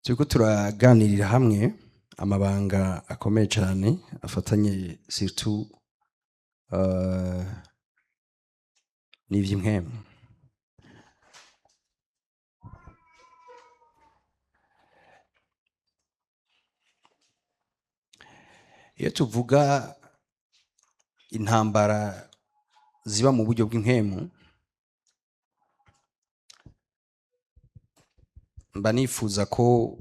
Turiko turaganirira hamwe amabanga akomeye cyane afatanye surtout n'ivy'impwemu. Iyo tuvuga intambara ziba mu buryo bw'impwemu, mba nifuza ko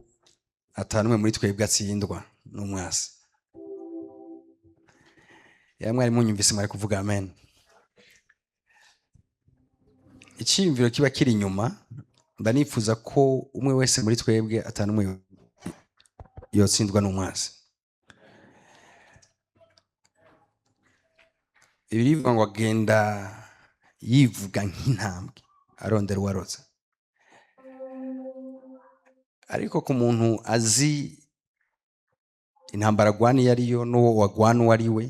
atanumwe muri twebwe atsindwa n'umwasi. Ya mwari munyumvise, mwari kuvuga amen. Icyiyumviro kiba kiri inyuma, mba nifuza ko umwe wese muri twebwe atanumwe yotsindwa n'umwasi. Ibirivuga ngo agenda yivuga nk'intambwe arondera uwarotse. Ariko ku muntu azi intambara agwana iyo ariyo, n'uwo wagwana uwo ari we,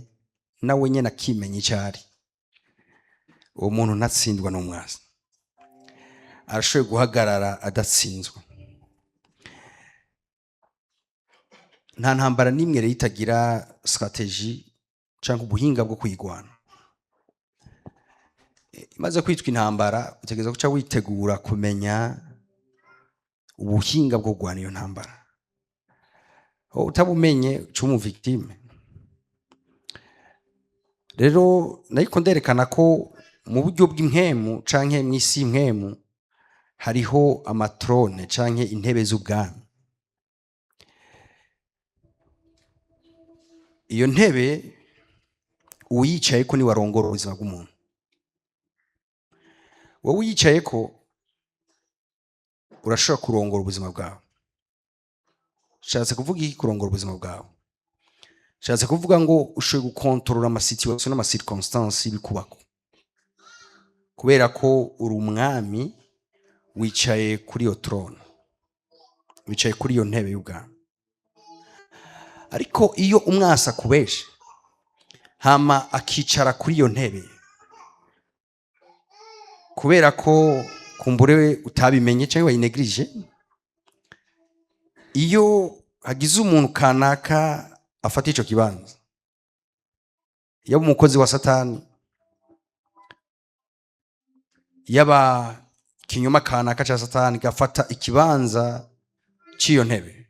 nawe nyine akimenya icyo ari, uwo muntu ntatsindwa n'umwasi, arashoboye guhagarara adatsinzwe. Nta ntambara n'imwe rero itagira stratégie cyangwa ubuhinga bwo kuyigwana. Imaze kwitwa intambara, utegereza guca witegura kumenya ubuhinga bwo kurwana iyo ntambara. Utabumenye uca uba victime. Rero nariko nderekana ko mu buryo bw'impwemu canke mw'isi y'impwemu hariho ama trône canke intebe z'ubwami. Iyo ntebe uwuyicayeko niwe arongora ubuzima bw'umuntu. Wowe uyicayeko urashobora kurongora ubuzima bwawe. Nshatse kuvuga iki kurongora ubuzima bwawe? Nshatse kuvuga ngo ushoboye gukontorora ama situation n'ama circonstance y'ibikubako, kubera ko uri umwami, wicaye kuri iyo trône, wicaye kuri iyo ntebe y'ubwami. Ariko iyo umwasi akubeshe hama akicara kuri iyo ntebe, kubera ko kumbure utabimenye cyangwa wayinegirije, iyo hagize umuntu kanaka afata ico kibanza, yaba umukozi wa Satani, yaba ikinyoma kanaka ca Satani, gafata ikibanza c'iyo ntebe,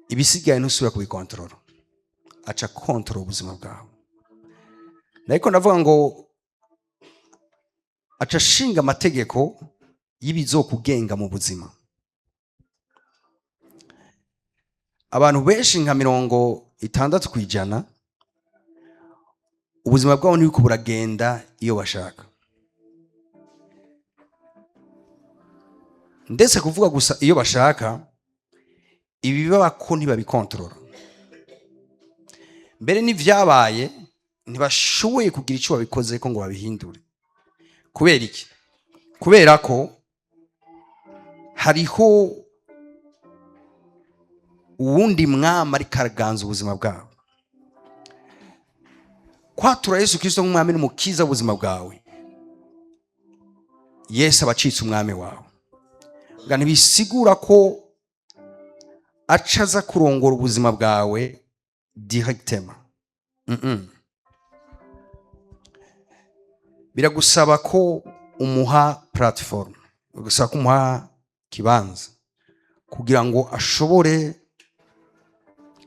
ibisigaye ntusubira kubikontorora, aca kontorora ubuzima bwawe. Ariko ndavuga ngo aca ashinga amategeko y'ibizokugenga mu buzima. Abantu benshi nka 60% ubuzima bwabo ntibiko buragenda iyo bashaka. Ndetse kuvuga gusa iyo bashaka, ibibabako ntibabikontorora. Mbere n'ivyabaye ntibashoboye kugira icyo babikozeko ngo babihindure. Kubera iki? Kubera ko hariho uwundi mwami ariko araganza ubuzima bwabo. Kwatura Yesu Kristo nk'umwami n'umukiza w'ubuzima bwawe, Yesu aba acitse umwami wawe. Nga ntibisigura ko aca aza kurongora ubuzima bwawe directement. Biragusaba ko umuha platform, biragusaba ko umuha kibanza kugira ngo ashobore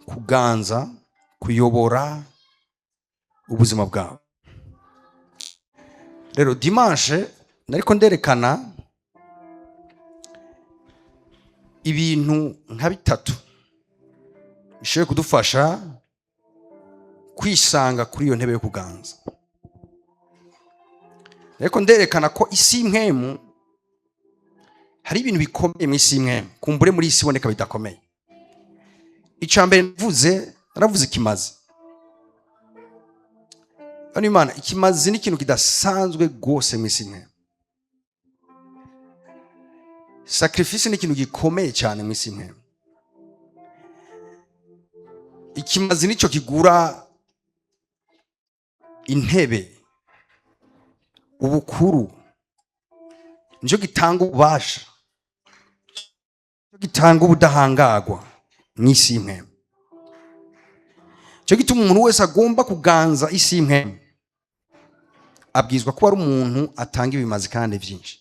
kuganza, kuyobora ubuzima bwawe. Rero dimanche nariko nderekana ibintu nka bitatu bishoboye kudufasha kwisanga kuri iyo ntebe yo kuganza. Ariko nderekana ko isi y'impwemu hari ibintu bikomeye mu isi y'impwemu, kumbure muri isi iboneka bidakomeye. Icya mbere mvuze, naravuze ikimazi. Bano Imana, ikimazi ni ikintu kidasanzwe rwose mu isi y'impwemu. Sacrifice ni ikintu gikomeye cyane mu isi y'impwemu. Ikimazi nicyo kigura intebe, ubukuru, nicyo gitanga ububasha. Gitanga ubudahangarwa mw'isi y'impwemu. Cyo gituma umuntu wese agomba kuganza isi y'impwemu abwizwa kuba ari umuntu atanga ibimazi kandi byinshi.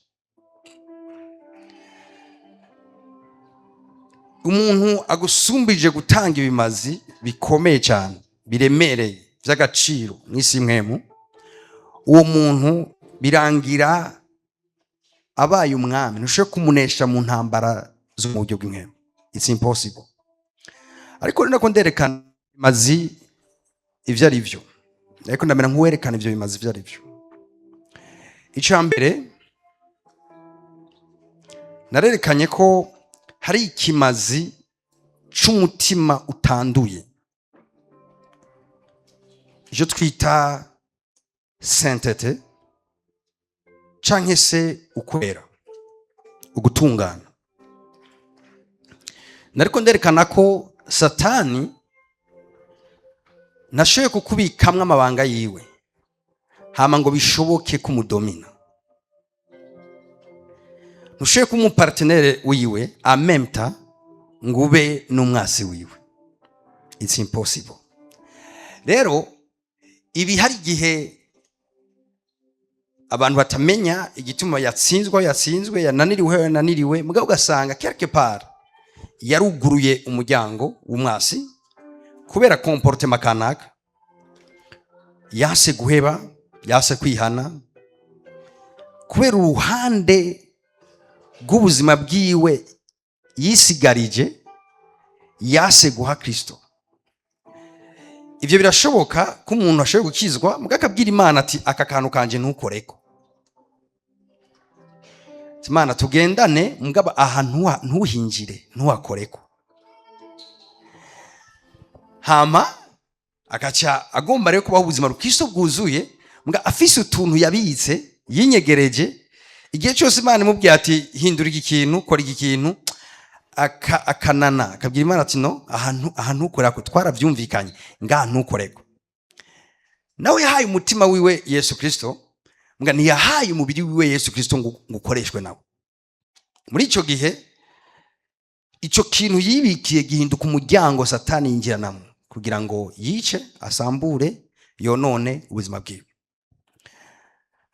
Umuntu agusumbije gutanga ibimazi bikomeye cyane, biremereye, by'agaciro mw'isi y'impwemu, uwo muntu birangira abaye umwami. Ntushobora kumunesha mu ntambara zo mu buryo bw'impwemu, it's impossible. Ariko rero nako nderekana ibimazi ibyo ari byo, ariko ndamera nk'uwerekana ibyo bimazi ibyo ari byo. Icya mbere, narerekanye ko hari ikimazi c'umutima utanduye, icyo twita sainteté canke se ukwera, ugutungana. Nariko nderekana ko Satani nashoboye kukubikamwo amabanga yiwe, hama ngo bishoboke kumudomina. Ntushoboye kuba umupartenaire wiwe amemta ngo ube n'umwasi wiwe, it's impossible. Rero ibi hari igihe abantu batamenya igituma yatsinzwe aho yatsinzwe, yananiriwe aho yananiriwe, mugabo ugasanga quelque part yaruguruye umuryango w'umwasi kubera comportement kanaka, yase guheba, yase kwihana, kubera uruhande rw'ubuzima bwiwe yisigarije yase guha Kristo. Ibyo birashoboka ko umuntu ashoboye gukizwa, mugabo akabwira Imana ati: "Aka kantu kanje ntukoreko. Imana tugendane, mugabo aha ntuhinjire, ntuhakoreko." Hama agaca agomba rero kubaho ubuzima bukristo bwuzuye, mbwa afise utuntu yabitse yinyegereje. Igihe cyose Imana imubwiye ati: "Hindura iki kintu, kora iki kintu," akanana, akabwira Imana ati: "No, aha ntukoreko, twaravyumvikanye, ngaha ntukoreko." Nawe yahaye umutima wiwe Yesu Kristo, mbwa ntiyahaye umubiri wiwe Yesu Kristo ngo ukoreshwe nawe. Muri ico gihe, ico kintu yibikiye gihinduka umuryango Satani yinjiranamo kugira ngo yice, asambure, yonone ubuzima bwiwe.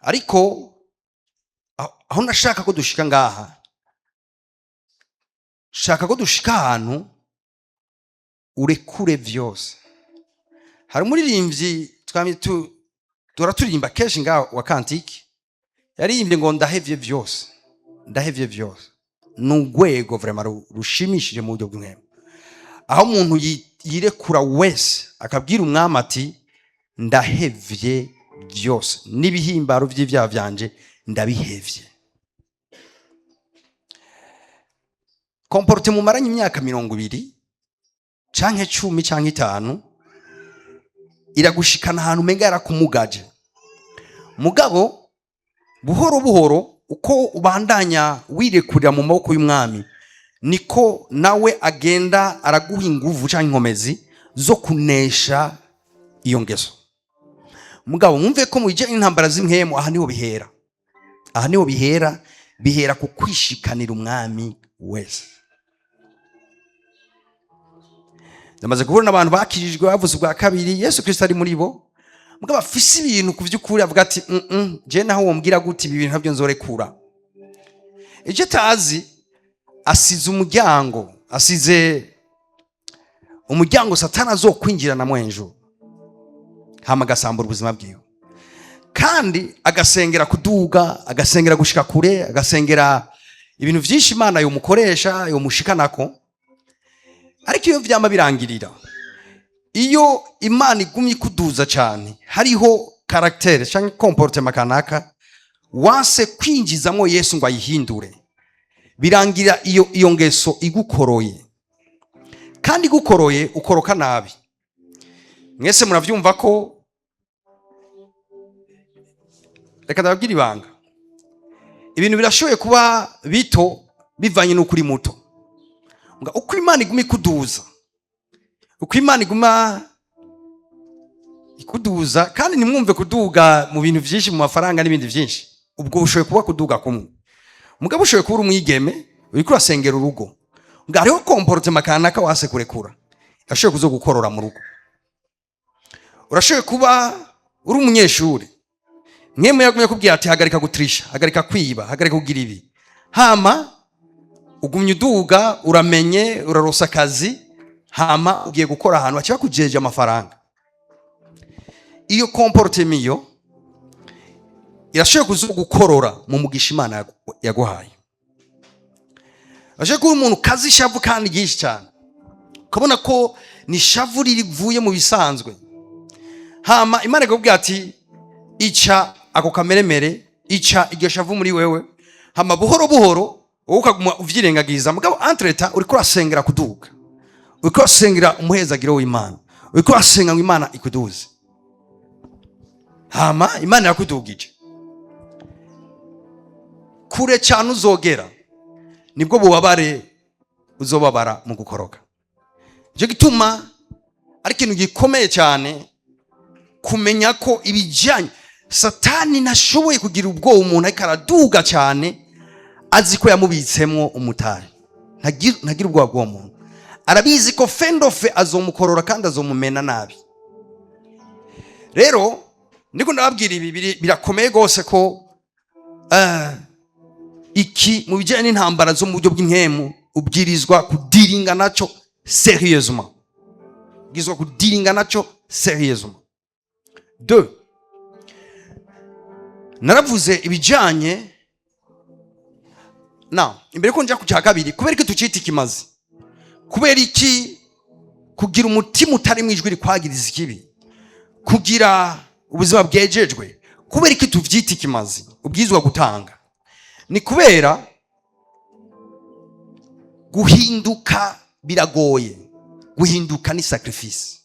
Ariko aho nashaka ko dushika ngaha, shaka ko dushika ahantu urekure vyose. Hari umuririmbyi twamye duhora turirimba kenshi ngaha wa cantique, yaririmbye ngo: "Ndahevye vyose, ndahevye vyose." Ni urwego vraiment rushimishije mu buryo bw'impwemu, aho umuntu yirekura wese akabwira Umwami ati: "Ndahevye byose, n'ibihimbaro by'ibyaha byanje ndabihevye." Comportement mumaranye imyaka 20 canke 10 canke 5 iragushikana ahantu umenga yarakumugaje. Mugabo buhoro buhoro, uko ubandanya wirekurira mu maboko y'Umwami, niko nawe agenda araguha inguvu canke inkomezi zo kunesha iyo ngeso. Mugabo mwumve ko mu bijyanye n'intambara z'impwemu, aha niho bihera, aha niho bihera. Bihera ku kwishikanira Umwami wese. Ndamaze kubona abantu bakijijwe, bavuze ubwa kabiri, Yesu Kristo ari muri bo, mugabo afise ibintu ku by'ukuri avuga ati: Je naho wombwira gute, ibi bintu ntabyo nzorekura." Icyo atazi, asize umuryango, asize umuryango Satani azokwinjirana hejuru, hama agasambura ubuzima bwiwe. Kandi agasengera kuduga, agasengera gushika kure, agasengera ibintu byinshi Imana yomukoresha, yomushikanako. Ariko iyo vyama birangirira, iyo Imana igumye ikuduza cyane, hariho caractère cyangwa comportement kanaka wanse kwinjizamo Yesu ngo ayihindure, birangira iyo ngeso igukoroye. Kandi igukoroye, ukoroka nabi. Mwese muravyumva ko, reka ndababwira ibanga, ibintu birashoboye kuba bito bivanye n'uko uri muto. Nga uko Imana iguma ikuduza, uko Imana iguma ikuduza, kandi ntimwumve kuduga mu bintu byinshi, mu mafaranga n'ibindi byinshi, ubwo bushoboye kuba kuduga kumwe. Mugabo ushoboye kuba uri umwigeme uriko urasengera urugo. Ngo hariho comportement kanaka wase kurekura, urashoboye kuzo gukorora mu rugo. Urashoboye kuba uri umunyeshuri, mwemwe yagumye kubwira ati: "Hagarika gutrisha, hagarika kwiba, hagarika kugira ibi." Hama ugumye uduga, uramenye, urarosa akazi, hama ugiye gukora ahantu bakiba kujeje amafaranga. Iyo comportement iyo irashoboye kuzo gukorora mu mugisha Imana yaguhaye. Urashoboye kuba umuntu kazi ishavu kandi ryinshi cyane, ukabona ko ni ishavu rivuye mu bisanzwe. Hama Imana ikakubwira ati: "Ica ako kameremere, ica iryo shavu muri wewe." Hama buhoro buhoro wowe ukaguma uvyirengagiza, mugabo entre-temps uriko urasengera kuduga, uriko urasengera umuhezagiro w'Imana, uriko urasenga ngo Imana ikuduze. Hama Imana yakudugije kure cyane uzogera, nibwo bubabare uzobabara mu gukoroka. Nicyo gituma ari ikintu gikomeye cyane kumenya ko ibijyanye Satani ntashoboye kugira ubwoba umuntu ariko araduga cyane, azi ko yamubitsemwo umutari. Ntagira ubwoba bw'uwo muntu. Arabizi ko fendofe azomukorora kandi azomumena nabi. Rero ndiko ndababwira ibi birakomeye rwose ko iki mu bijyanye n'intambara zo mu buryo bw'impemu ubwirizwa kudiringa nacyo sérieusement, ubwirizwa kudiringa nacyo sérieusement. Deux, naravuze ibijyanye na imbere ko njya ku cya kabiri. Kubera iki tucita ikimazi? Kubera iki kugira umutima utari mu ijwi rikwagiriza ikibi, kugira ubuzima bwejejwe, kubera iki tuvyita ikimazi ubwirizwa gutanga? Ni kubera guhinduka biragoye. Guhinduka ni sacrifice.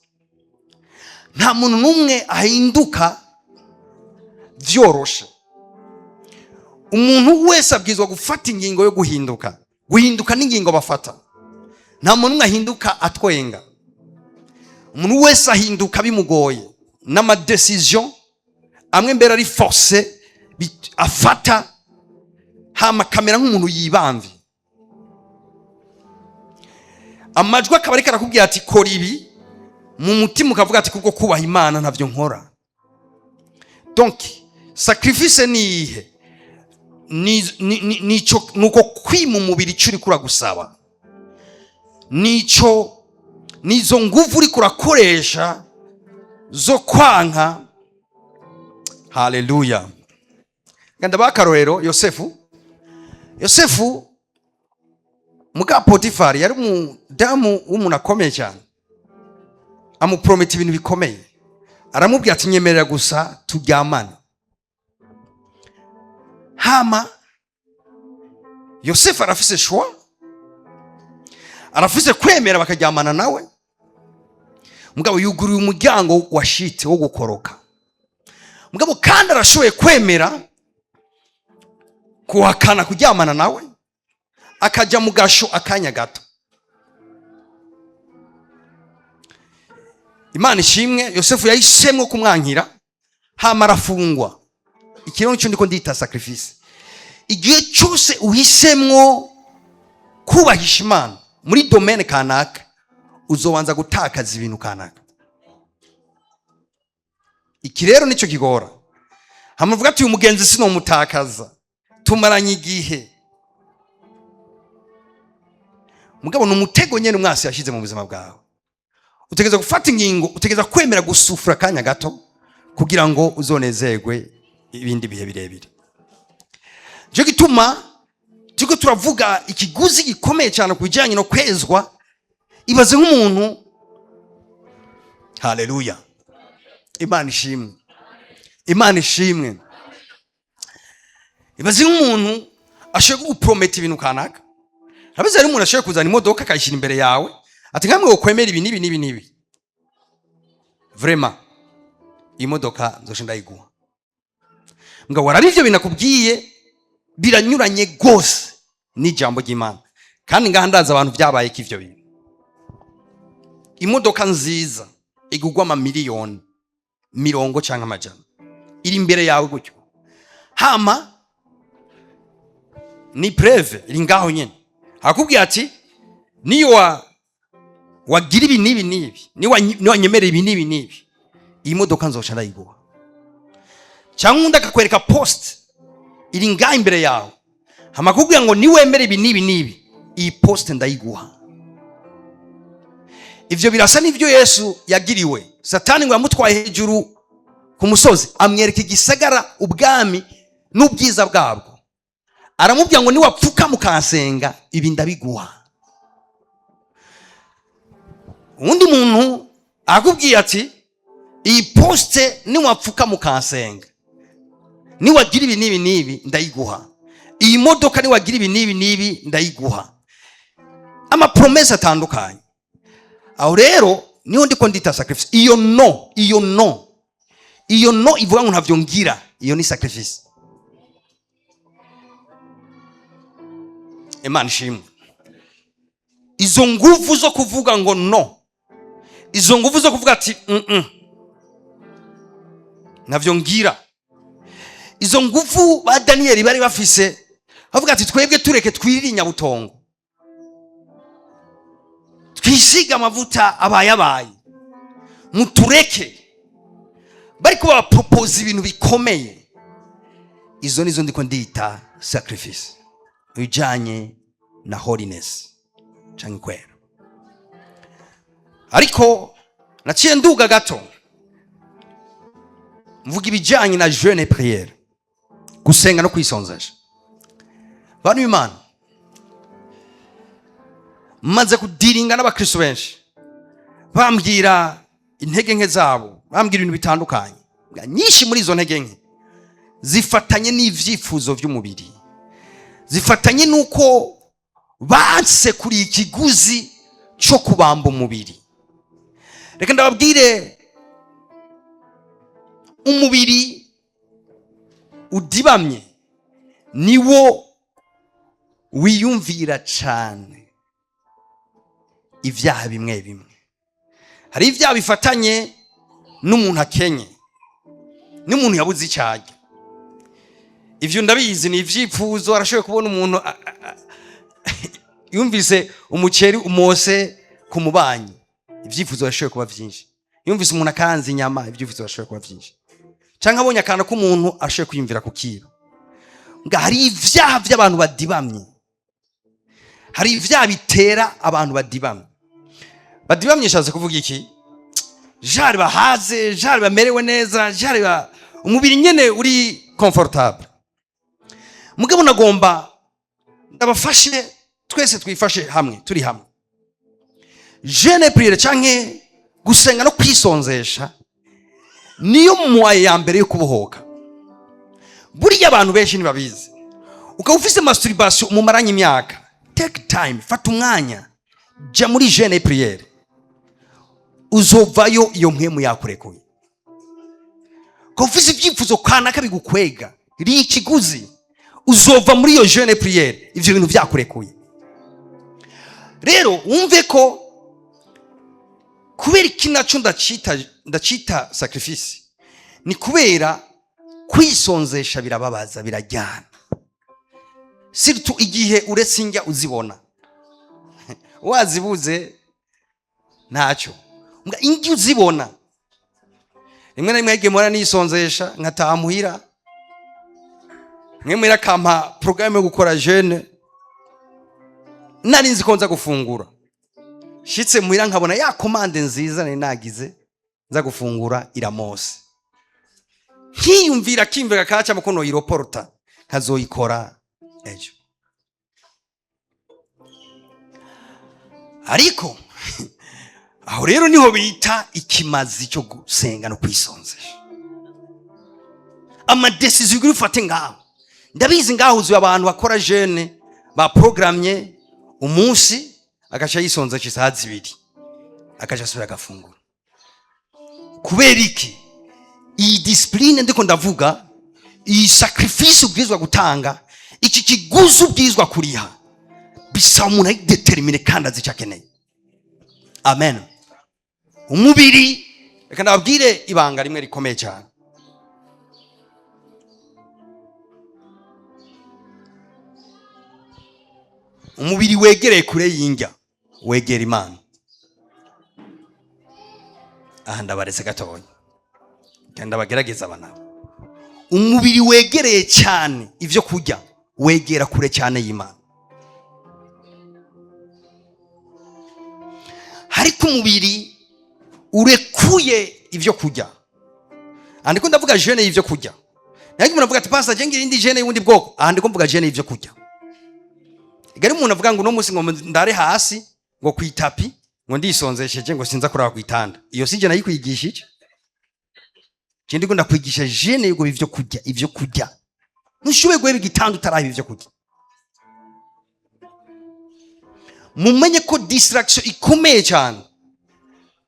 Nta muntu n'umwe ahinduka vyoroshe. Umuntu wese abwirizwa gufata ingingo yo guhinduka. Guhinduka n'ingingo bafata. Nta muntu umwe ahinduka atwenga. Umuntu wese ahinduka bimugoye, n'ama décisions amwe mbere ari forcé afata, hama akamera nk'umuntu yibamvye. Amajwi akaba ariko arakubwira ati: "Kora ibi." Mu mutima ukavuga ati: "Kubwo kubaha Imana ntavyo nkora." Donc sacrifice ni iyihe? Nico nuko kwima umubiri icyo uriko uragusaba, nico nizo nguvu uriko urakoresha zo kwanka. Haleluya! Nganda akarorero, Yosefu. Yosefu, muka Potifari yari umudamu w'umuntu akomeye cyane, amuprometa ibintu bikomeye. Aramubwira ati: "Nyemerera gusa turyamane." Hama Yosefu arafise choix, arafise kwemera bakaryamana nawe, mugabo yuguruye umuryango wa chute wo gukoroka. Mugabo kandi arashoboye kwemera kuhakana kuryamana nawe, akajya mu gasho akanya gato. Imana ishimwe, Yosefu yahisemwo kumwankira, hama arafungwa. Ikiro nicyo ndiko ndita sacrifice. Igihe cyose uhisemwo kubahisha Imana muri domaine kanaka, uzobanza gutakaza ibintu kanaka. Iki rero nicyo kigora. Hamavuga ati: "Uyu mugenzi sinomutakaza, tumaranye igihe." Mugabo ni umutego nyene umwasi yashize mu buzima bwawe. Utegereza gufata ingingo, utegereza kwemera gusufura akanya gato kugira ngo uzonezerwe ibindi bihe birebire. Nicyo gituma turiko turavuga ikiguzi gikomeye cyane ku bijyanye no kwezwa. Ibaze nk'umuntu, haleluya, Imana ishimwe, Imana ishimwe. Ibaze nk'umuntu ashoboye kuguprometa ibintu kanaka. Urabizi, hari umuntu ashoboye kuzana imodoka akayishyira imbere yawe, ati: "Nkamwe wokwemera ibi n'ibi n'ibi n'ibi, vraiment iyi modoka nzoca ndayiguha." Mugabo waraba ivyo bintu akubwiye biranyuranye rwose n'ijambo ry'Imana. Kandi ngaha ndazi abantu byabaye ko ivyo bintu, imodoka nziza igurwa amamiliyoni mirongo cyangwa amajana iri imbere yawe gutyo, hama ni preuve iri ngaho nyine, akubwira ati Niyo wagira ibi n'ibi n'ibi, niwanyemerera ibi n'ibi n'ibi, iyi modoka nzoca ndayiguha. Cyangwa undi akakwereka poste iri ngaha imbere yawe, hama akakubwira ngo niwemere ibi n'ibi n'ibi, iyi poste ndayiguha. Ivyo birasa n'ivyo Yesu yagiriwe. Satani ngo yamutwaye hejuru ku musozi, amwereka igisagara, ubwami n'ubwiza bwabwo, aramubwira ngo niwapfuka mukansenga, ibi ndabiguha. Uwundi muntu akubwiye ati iyi poste niwapfuka mukansenga, niwagira ibi n'ibi n'ibi, ndayiguha. Iyi modoka niwagira ibi n'ibi n'ibi, ndayiguha. Ama promesses atandukanye. Aho rero niho ndiko ndita sacrifice. Iyo no, iyo no, iyo no ivuga ngo ntavyo ngira, iyo ni sacrifice. Imana ishimwe. Izo nguvu zo kuvuga ngo no, izo nguvu zo kuvuga ati ntavyo ngira, izo nguvu ba Daniyeli bari bafise, bavuga ati twebwe tureke twirire inyabutongo, twisiga amavuta abaye abaye, mutureke. Bariko babapropoza ibintu bikomeye. Izo nizo ndiko ndita sacrifice ibijanye na holiness canke kwera. Ariko naciye nduga gato, mvuga ibijanye na jeûne et prière, gusenga no kwisonzesha. Bantu b'Imana, maze kudiringa n'abakristo benshi, bambwira intege nke zabo, bambwira ibintu bitandukanye. Nyinshi muri izo ntege nke zifatanye n'ivyifuzo vy'umubiri, zifatanye n'uko banse kuri ikiguzi cyo kubamba umubiri. Reka ndababwire, umubiri udibamye niwo wiyumvira cane ibyaha bimwe bimwe. Hari ibyaha bifatanye n'umuntu akenye, n'umuntu yabuze icyo arya. Ivyo ndabizi, ni ivyifuzo. Arashoboye kubona umuntu yumvise umuceri umose ku mubanyi, ivyifuzo birashoboye kuba vyinshi. Yumvise umuntu akaranze inyama, ivyifuzo birashoboye kuba vyinshi. Canke abonye akantu k'umuntu, ashoboye kwiyumvira ku kiba. Nga hari ivyaha vy'abantu badibamye, hari ivyaha bitera abantu badibamye. Badibamye nshatse kuvuga iki? Jari bahaze, jari bamerewe neza, jari umubiri nyene uri confortable. Mugabo nagomba ndabafashe, twese twifashe hamwe, turi hamwe. Jeûne, prière canke gusenga no kwisonzesha niyo moyen ya mbere yo kubohoka. Buriya abantu benshi ntibabizi. Ukaba ufise masturbation umumaranye imyaka, take time, fata umwanya, jya muri jeûne, prière, uzovayo iyo mpwemu yakurekuye. Ukaba ufise ibyifuzo kanaka bigukwega, riha ikiguzi, uzova muri iyo jeûne, prière, ivyo bintu vyakurekuye. Rero wumve ko kubera iki naco ndacita sacrifice, ni kubera kwisonzesha birababaza, birajyana, surtout igihe uretse indya uzibona. Wazibuze ntacyo. Mbwa indya uzibona, rimwe na rimwe yagiye mpora nisonzesha, nkataha muhira, mwe muhira akampa porogaramu yo gukora jeûne, nari nzi ko nza gufungura. Shitse muhira nkabona ya commande nziza nari nagize nza gufungura iramose, nkiyumvira kimvira kacamo ko noyiroporta nkazoyikora ejo. Ariko aho rero niho bita ikimazi cyo gusenga no kwisonzesha. Ama décisions ugira ufate ngaho, ndabizi ngaho uzuye abantu bakora jeûne, baprogramye umunsi, agaca yisonzesha isaha 2, agaca asubira agafungura. Kubera iki? Iyi discipline ndiko ndavuga, iyi sacrifice ubwirizwa gutanga, iki kiguzi ubwirizwa kuriha, bisaba umuntu ari déterminé kandi azi icyo akeneye. Amen. Umubiri, reka ndababwire ibanga rimwe rikomeye cyane. Umubiri wegereye kure y'indya Wegera Imana. Aha ndabaretse gatoya kandi ndabagerageza. Aba nabo, umubiri wegereye cyane ibyo kurya wegera kure cyane y'Imana, ariko umubiri urekuye ibyo kurya, aha ndiko ndavuga jeûne y'ibyo kurya. Nayo umuntu avuga ati: "Pastor, je ngira indi jeûne y'ubundi bwoko." Aha ndiko mvuga jeûne y'ibyo kurya. Igari umuntu avuga ngo uno munsi ngo ndare hasi, ngo ku itapi, ngo ndisonzesheje, ngo sinza kurara ku itanda, iyo si je nayikwigishije. Je ndiko ndakwigisha jeûne y'ubwo ivyo kurya. Ivyo kurya, ntushoboye guheba igitanda utaraheba ivyo kurya. Mumenye ko distraction ikomeye cyane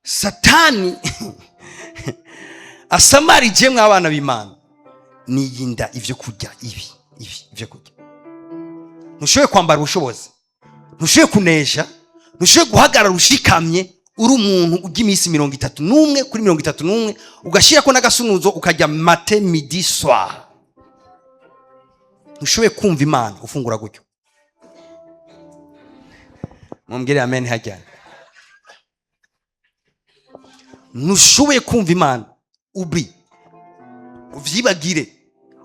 Satani asamarije mw'abana b'Imana niyinda, ivyo kurya, ibi ivyo kurya. Ntushoboye kwambara ubushobozi, ntushoboye kunesha, ntushoboye guhagarara ushikamye uri umuntu ujya iminsi 31 kuri 31, ugashyirako n'agasunuzo, ukajya matin, midi, soir. Ntushoboye kumva Imana ufungura gutyo. Mumbwire amen. Hajyana ntushoboye kumva Imana ubi uvyibagire,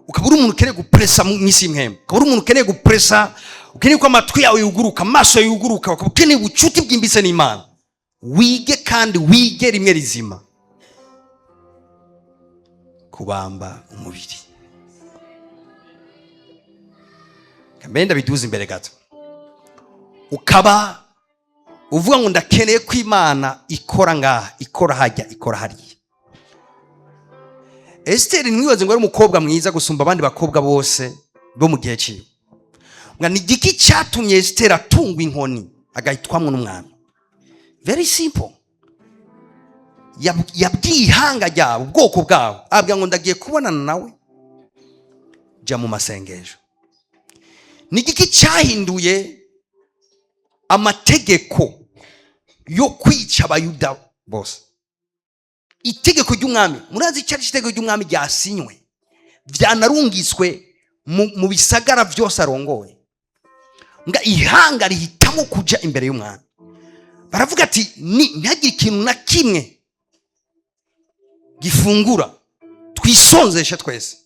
ukaba uri umuntu ukeneye gupresa mu isi y'impwemu, ukaba uri umuntu ukeneye gupresa, ukeneye ko amatwi yawe yuguruka, amaso yawe yuguruka, ukaba ukeneye ubucuti bwimbitse n'Imana. Wige kandi wige rimwe rizima kubamba umubiri. Mbere ndabiduza imbere gato, ukaba uvuga ngo ndakeneye ko Imana ikora ngaha, ikora hajya, ikora hariya. Esiteri, ntiwibaze ngo ari umukobwa mwiza gusumba abandi bakobwa bose bo mu gihe ciwe. Ngo ni igiki cyatumye Esiteri atungwa inkoni agahitwamwo n'umwami? Very simple. Yabwiye ihanga ryabo, ubwoko bwabo, ababwira ngo ndagiye kubonana nawe, jya mu masengesho. Ni igiki cyahinduye amategeko yo kwica Abayuda bose? Itegeko ry'umwami. Murazi icyo ari itegeko ry'umwami ryasinywe, byanarungiswe mu bisagara byose arongoye. Nga ihanga rihitamo kuja imbere y'umwami, baravuga ati ni ntihagire ikintu na kimwe gifungura, twisonzeshe twese,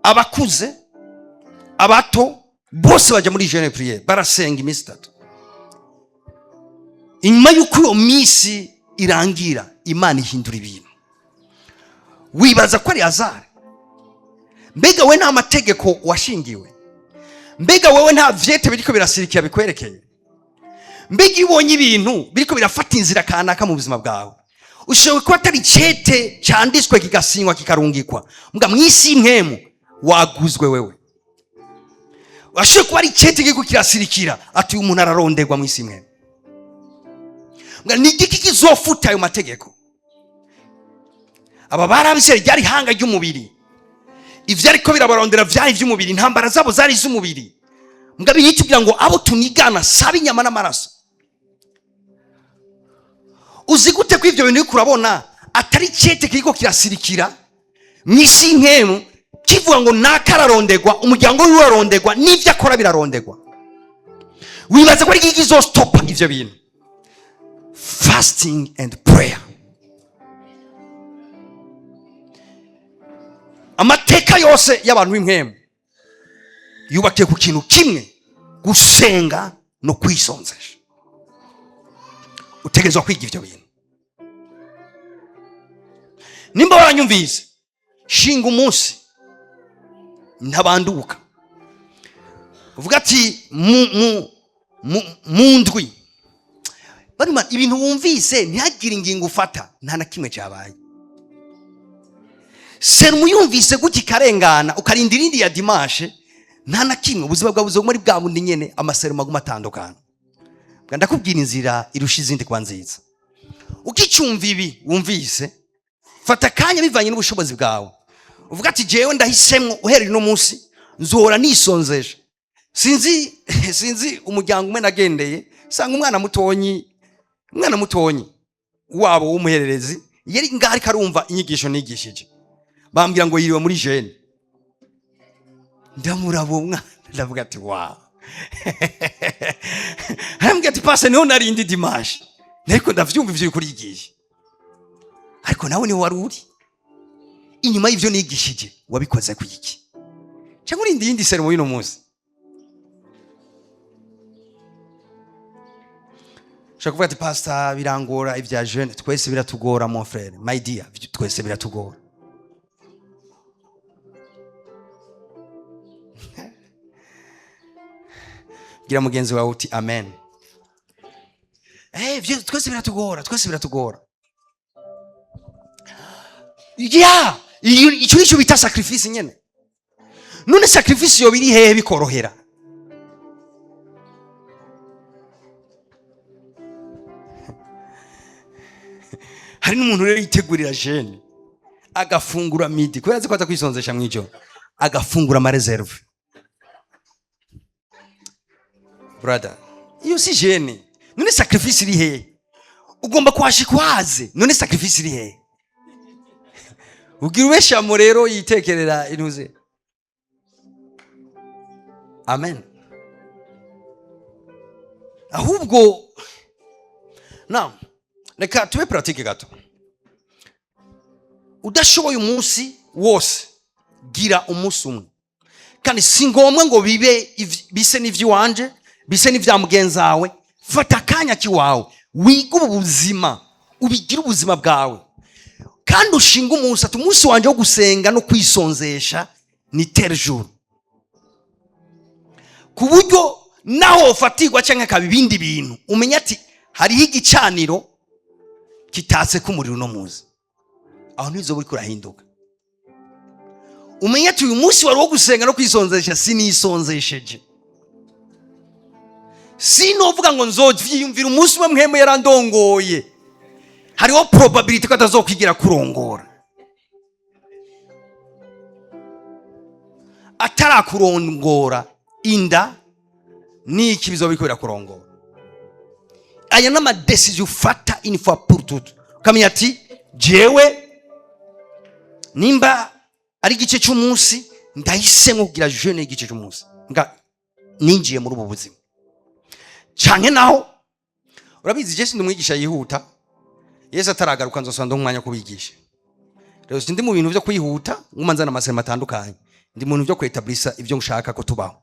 abakuze, abato, bose bajya muri jeûne prière, barasenga iminsi 3. Inyuma y'uko iyo minsi irangira, Imana ihindura ibintu. Wibaza ko ari hasard? Mbega we nta mategeko washingiwe? Mbega wewe nta vyete biriko birasirikira bikwerekeye? Mbega iyo ubonye ibintu biriko birafata inzira kanaka mu buzima bwawe, ushoboye kuba atari icete cyanditswe kigasinywa kikarungikwa, mbwa mw'isi y'impwemu waguzwe wewe, washoboye kuba ari icete kiriko kirasirikira ati uyu muntu araronderwa mw'isi y'impwemu. Mbwa ni igiki kizofuta ayo mategeko? Aba barabisere ryari ihanga ry'umubiri, ivyo ariko birabarondera vyari ivy'umubiri, intambara zabo zari iz'umubiri. Mbwa biyitubwira ngo abo tunigana saba inyama n'amaraso. Uzi gute ko ivyo bintu uriko urabona atari icete kiriko kirasirikira mw'isi y'impwemu kivuga ngo naka ararondegwa, umuryango wiwe urarondegwa, n'ivyo akora birarondegwa? Wibaza ko ari iki kizostopa ivyo bintu? Fasting and prayer. Amateka yose y'abantu b'impwemu yubakiye ku kintu kimwe: gusenga no kwisonzesha. Utegerezwa kwiga ivyo bintu. Nimba waranyumvise, shinga umunsi ntabanduka, uvuga ati mu ndwi baruma ibintu wumvise, ntihagire ingingo ufata, nta na kimwe cyabaye. Serumu yumvise gutya ikarengana, ukarinda irindi ya dimanche, nta na kimwe. Ubuzima bwawe buzoguma ari bwa bundi nyene, amaserumu aguma atandukana. Bwa ndakubwira inzira irusha izindi kuba nziza. Ukicumva ibi wumvise, fata akanya bivanye n'ubushobozi bwawe, uvuga ati jewe ndahisemwo uhereye uno munsi nzohora nisonzeje. Sinzi umuryango umwe nagendeye, sanga umwana mutonyi, umwana mutonyi wabo w'umuhererezi yari ngaho ariko arumva inyigisho nigishije. Bambwira ngo yiriwe muri jeûne. Ndamuraba uwo mwana, ndavuga ati wa, arambwira ati Pase niho narindi dimanche, ariko ndavyumva ivyo uriko urigisha, ariko nawe niho wari uri inyuma y'ivyo nigishije. Wabikoze ku iki? Cyangwa urindi yindi sermon y'uno munsi? Ushobora kuvuga ati: "Pastor, birangora ibya jeûne." Twese biratugora, mon frère, my dear, twese biratugora. Gira mugenzi wawe uti: "Amen." Twese biratugora, twese biratugora. Ya, icyo nicyo bita sacrifice nyene. None sacrifice yoba iri hehe bikorohera? Hari n'umuntu rero yitegurira jeûne, agafungura midi kubera azi ko aza kwisonzesha mw'ijoro, agafungura ama réserves. Brother, iyo si jeûne. None sacrifice iri hehe? Ugomba kuhashika uhaze. None sacrifice iri hehe? Ubwira ubeshamo rero yitekerera intuze. Amen. Ahubwo na reka tube pratique gato. Udashoboye umunsi wose, gira umunsi umwe. Kandi si ngombwa ngo bibe bise n'ivy'iwanje, bise n'ivya mugenzi wawe. Fata akanya k'iwawe, wige ubu buzima, ubigire ubuzima bwawe, kandi ushinge umunsi ati: "Umunsi wanje wo gusenga no kwisonzesha ni tel jour", ku buryo naho ufatirwa cyangwa akaba ibindi bintu, umenya ati hariho igicaniro kitatse k'umuriro uno munsi. Aho ntizoba uriko urahinduka. Umenye ati uyu munsi wari uwo gusenga no kwisonzesha, sinisonzesheje. Sinovuga ngo nzovyiyumvira umunsi umwe Mpwemu yarandongoye. Hariho probability ko atazokwigira kurongora. Atarakurongora, inda n'iki bizoba biriko birakurongora. Aya n'ama décisions ufata une fois pour toutes, ukamenya ati jewe nimba ari igice cy'umunsi, ndahisemo kugira jeûne y'igice cy'umunsi, nga ninjiye muri ubu buzima. Canke naho urabizi, je sindi umwigisha yihuta. Yesu ataragaruka nzosanga umwanya wo kubigisha. Rero sindi mu bintu byo kwihuta nguma nzana ama sermons atandukanye. Ndi mu bintu byo kwetablisa ibyo nshaka ko tubaho,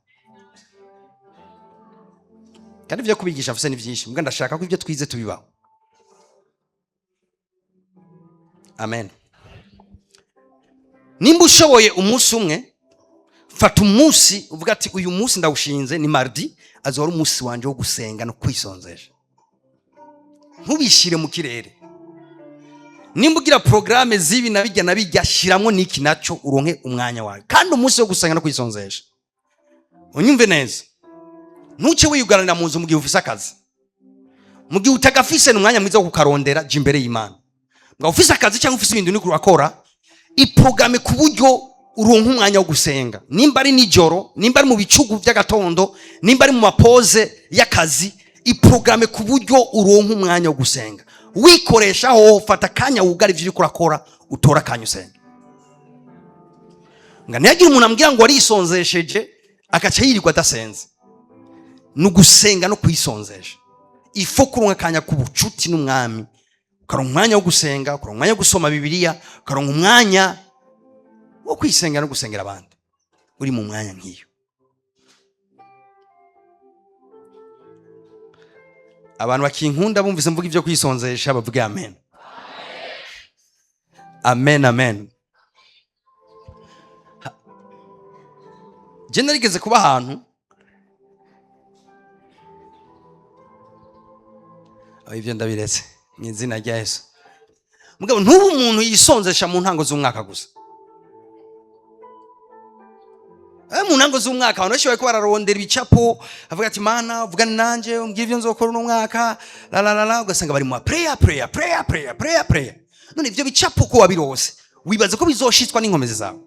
kandi ibyo kubigisha mfise ni byinshi, mbwa ndashaka ko ibyo twize tubibaho. Amen. Nimba ushoboye umunsi umwe, fata umunsi uvuga ati uyu munsi ndawushinze, ni mardi, azoba ari umunsi wanje wo gusenga no kwisonzesha. Ntubishyire mu kirere. Nimba ugira porogaramu z'ibi na bijya na bijya, shyiramo n'iki nacyo, uronke umwanya wawe kandi umunsi wo gusenga no kwisonzesha. Unyumve neza, ntuce wiyugaranira mu nzu mu gihe ufise akazi. Mu gihe utagafise, ni umwanya mwiza wo kukarondera. Jya imbere y'Imana. Ngo ufise akazi cyangwa ufise ibintu uriko urakora, iporogaramu ku buryo uronka umwanya wo gusenga. Nimba ari nijoro, nimba ari mu bicugu by'agatondo, nimba ari mu ma pauses y'akazi, iporogaramu ku buryo uronka umwanya wo gusenga. Wikoresha ho, fata akanya wugara ibyo uriko urakora, utora akanya usenga. Nga ntihagire umuntu ambwira ngo warisonzesheje agaca yirirwa adasenze. Ni ugusenga no kwisonzesha. Ifo kuronka akanya k'ubucuti n'Umwami, ukaronka umwanya wo gusenga, ukaronka umwanya wo gusoma Bibiliya, ukaronka umwanya wo kwisenga no gusengera abandi. Uri mu mwanya nk'iyo, abantu bakinkunda bumvise mvuga ibyo kwisonzesha bavuge amen, amen, amen. Je narigeze kuba ahantu. Aho ibyo ndabiretse mu izina rya Yesu. Mugabo ntubu umuntu yisonzesha mu ntango z'umwaka gusa. Mu ntango z'umwaka abantu benshi bariko bararondera ibicapo, avuga ati: "Mana, vugana nanje, umbwire ibyo nzokora uno mwaka," la la la la. Ugasanga bari mu prayer, prayer, prayer, prayer, prayer, prayer. None ibyo bicapo ko wabirose, wibaza ko bizoshitswa n'inkomezi zawe?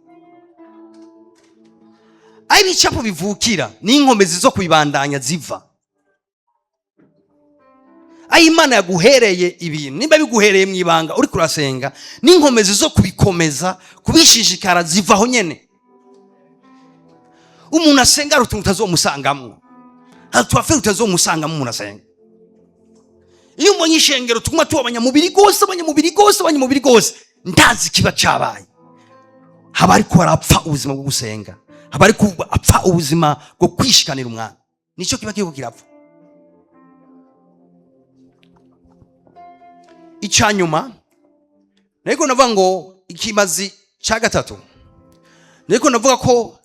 Aho ibicapo bivukira n'inkomezi zo kubibandanya ziva. Aho Imana yaguhereye ibintu, nimba biguhereye mu ibanga uri kurasenga, n'inkomezi zo kubikomeza, kubishishikara, zivaho nyene. Umuntu asenga hari utuntu utazomusangamwo, hari utwaferi utazomusangamo. Umuntu asenga. Iyo mbonye ishengero tuguma tuba abanyamubiri gose, abanyamubiri gose, abanyamubiri gose, ndazi kiba cabaye. Haba ariko harapfa ubuzima bwo gusenga, haba ariko apfa ubuzima bwo kwishikanira umwami, nicyo kiba kiriko kirapfa. Icanyuma nariko navuga ngo ikimazi ca gatatu, nariko navuga ko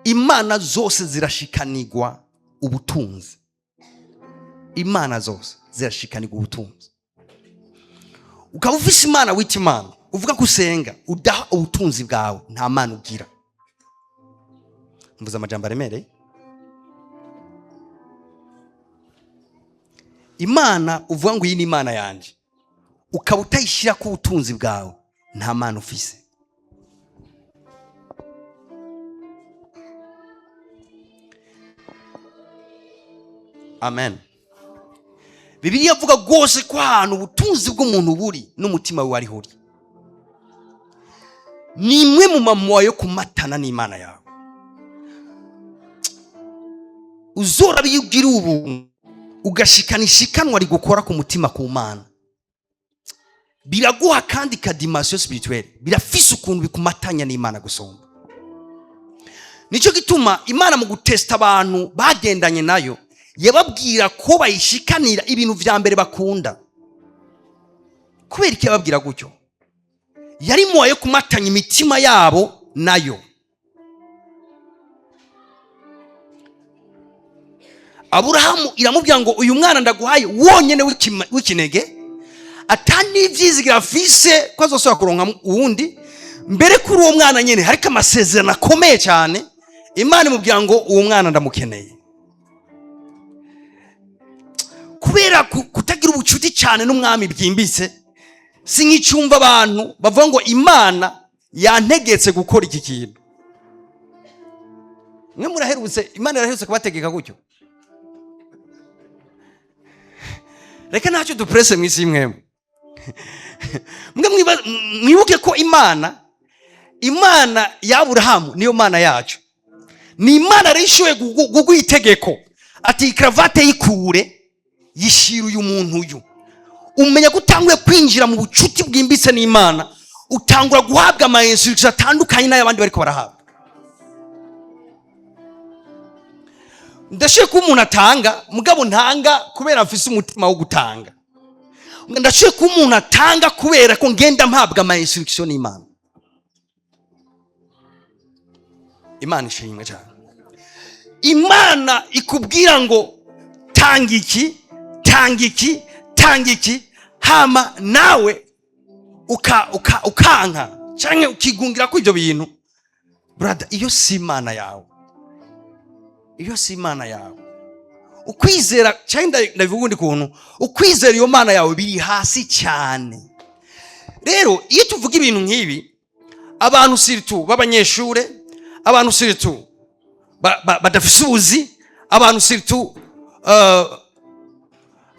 imana zose zirashikanirwa ubutunzi. Imana zose zirashikanirwa ubutunzi. Ukaba ufise imana wita imana, uvuga ko usenga, udaha ubutunzi bwawe, nta mana ugira. Mvuze amajambo aremereye. Imana uvuga ngo iyi ni imana yanje, ukaba utayishyira ku butunzi bwawe, nta mana ufise. Amen. Bibiliya avuga rwose ko ahantu ubutunzi bw'umuntu buri n'umutima we wariho uri. Ni imwe mu mamuwa yo kumatana n'imana yawe. Uzora iyo ugira ubuntu ugashikana ishikanwa rigukora ku mutima ku mana, biraguha kandi ka dimension spirituelle, birafise ukuntu bikumatanya n'imana gusumba. Nicyo gituma imana mu gutesta abantu bagendanye nayo yababwira ko bayishikanira ibintu vya mbere bakunda. Kubera iki yababwira gutyo? Yari muwaye kumatanya imitima yabo nayo. Aburahamu iramubwira ngo uyu mwana ndaguhaye wonyene w'ikinege, ata n'ivyizigira afise ko azosubira kuronka uwundi. Mbere kuri uwo mwana nyene hariko amasezerano akomeye cyane. Imana imubwira ngo uwo mwana ndamukeneye. Kubera kutagira ubucuti cyane n'umwami byimbitse, si nk'icyumva abantu bavuga ngo imana yantegetse gukora iki kintu. Mwe muraherutse, imana iraherutse kubategeka gutyo? Reka ntacyo dupresse mu isi mwemwe. Mwe mwibuke ko imana ya Aburahamu niyo mana yacu. Ni imana rero ishoboye kuguha itegeko ati karavate yikure yishira uyu muntu uyu. Umenya ko utanguye kwinjira mu bucuti bwimbitse n'Imana, utangura guhabwa ama instructions atandukanye n'ay'abandi bariko barahabwa. Ndashoboye kuba umuntu atanga, mugabo ntanga kubera mfise umutima wo gutanga. Ndashoboye kuba umuntu atanga kubera ko ngenda mpabwa ama instructions n'Imana. Imana ishimwe cyane. Imana ikubwira ngo tanga iki, tanga iki, tanga iki, hama nawe ukanka canke ukigungira ko ivyo bintu. Brother, iyo si Imana yawe. Iyo si Imana yawe. Ukwizera, canke ndabivuga undi kuntu, ukwizera iyo Mana yawe biri hasi cyane. Rero iyo tuvuga ibintu nk'ibi, abantu siritu b'abanyeshure, abantu siritu badafise ubuzi, abantu siritu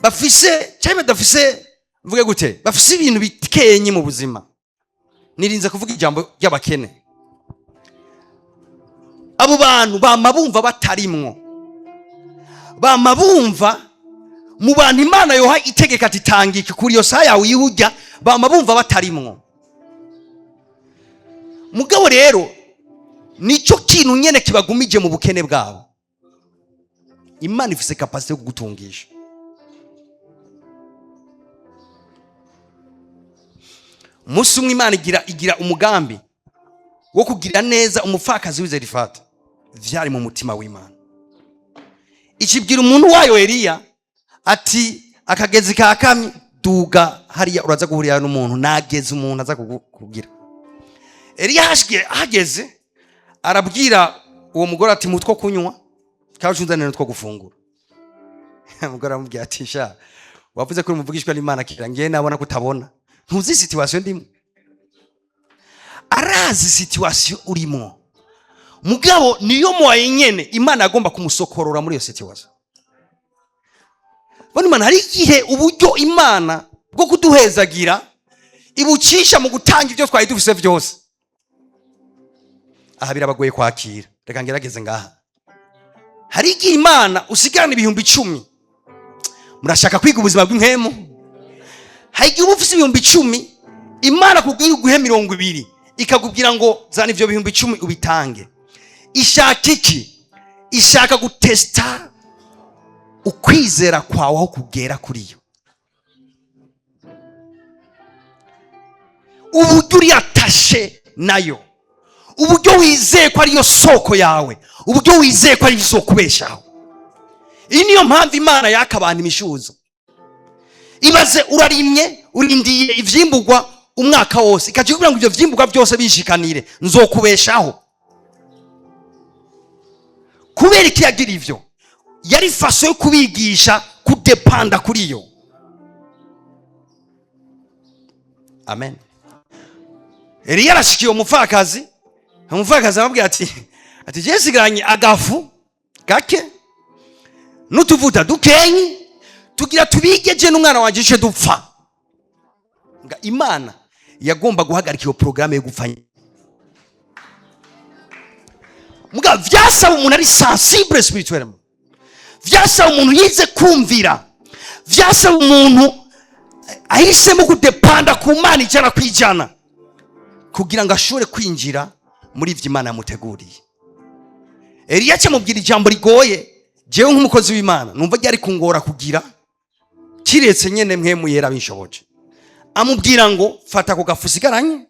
bafise cyangwa badafise, mvuge gute, bafise ibintu bikenye mu buzima. Nirinze kuvuga ijambo ry'abakene. Abo bantu bama bumva batarimwo, bama bumva mu bantu Imana yoha itegeka ati tanga iki kuri iyo saha yawe yihujya, bama bumva batarimwo. Mugabo rero nicyo kintu nyene kibagumije mu bukene bwabo. Imana ifise capacité yo kugutungisha. Umunsi umwe Imana igira umugambi wo kugira neza umupfakazi w'i Zarefati. Vyari mu mutima w'Imana. Ikibwira umuntu wayo Eliya ati akagezi kakamye, duga hariya uraza guhurira n'umuntu, nageze umuntu aza kugira. Eliya ahageze arabwira uwo mugore ati mutwo kunywa kandi unzanire n'utwo gufungura. Umugore aramubwira ati sha, wavuze ko umuvugishwa n'Imana kira, ngiye nabona kutabona, ntuzi situation ndimo. Arazi situation urimo, mugabo niyo mwaye nyene Imana agomba kumusokorora muri iyo situation. Bano Imana hari igihe uburyo Imana bwo kuduhezagira ibucisha mu gutanga ibyo twari dufise byose. Aha birabagoye kwakira, reka ngerageze ngaha. Hari igihe Imana usigarana 10,000, Murashaka kwiga ubuzima bw'impwemu? Hari igihe uba ufise 10.000, Imana kubwira iguhe 20, ikakubwira ngo zana ivyo 10.000 ubitange. Ishaka iki? Ishaka gutesta ukwizera kwawe aho kugera kuri yo, uburyo uri attaché nayo, uburyo wizeye ko ariyo soko yawe, uburyo wizeye ko ariyo isoko ubeshaho. Iyi niyo mpamvu Imana yaka abantu imishuzo. Ibaze urarimye, urindiye ivyimburwa umwaka wose, ikaca ikubwira ngo ivyo vyimburwa byose bishikanire, nzokubeshaho. Kubera iki yagira ivyo? Yari façon yo kubigisha kudepanda kuri yo. Amen. Eliya arashikiye umupfakazi, umupfakazi aramubwira ati je nsigaranye agafu gake n'utuvuta dukenyi, tugira tubige je n'umwana wanje ice dupfa. Nga Imana yagomba guhagarika iyo porogaramu yo gupfa. Muga vyasaba umuntu ari sensible spirituellement, vyasaba umuntu yize kumvira, vyasaba umuntu ahisemo kudepanda ku Mana 100% kugira ngo ashobore kwinjira muri ivyo Imana yamuteguriye. Eliya acamubwira ijambo rigoye. Jewe nk'umukozi w'Imana numva ryari kungora kugira, kiretse nyene Mpwemu Yera binshoboje. Amubwira ngo fata ako gafu usigaranye,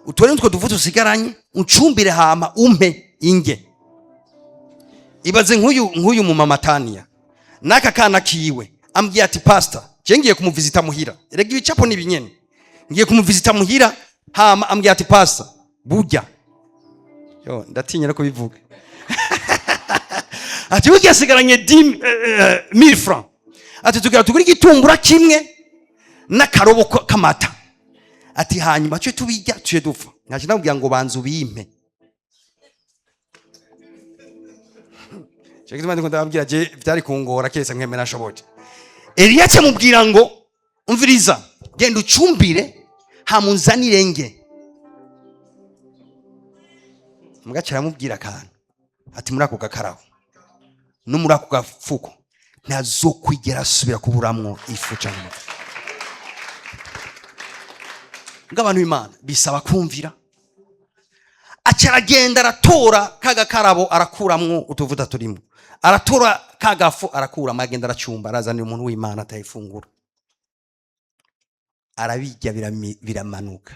utore n'utwo dufu tusigaranye, uncumbire, hama umpe inge. Ibaze nk'uyu mumama Tania n'aka kana kiwe, ambwiye ati: "Pastor, je ngiye kumuvizita muhira." Erega ibicapo ni binyene. Ngiye kumuvizita muhira, hama ambwiye ati: "Pastor, burya yo ndatinya no kubivuga." Ati burya asigaranye 10.000 francs. Ati tugira tugure igitumbura kimwe n'akarobo k'amata. Ati hanyuma cyo tubijya tuye dupfa. Nkaje ndamubwira ngo banza ubimpe. Cyo gituma ndiko ndababwira, je vyari kungora keretse nkemera nshoboje. Eliya acamubwira ngo umviriza, genda ucumbire hamunzanire nge. Mugaca aramubwira akantu, ati muri ako gakarabo no muri ako gafuko ntazokwigera asubira kuburamwo ifu cyangwa amavuta. Ng'abantu b'Imana, bisaba kumvira. Aca aragenda, aratora ka gakarabo, arakuramwo utuvuta turimo, aratora ka gafu, arakuramo, agenda aracumba, arazanira umuntu w'Imana atayifungura, arabirya, biramanuka.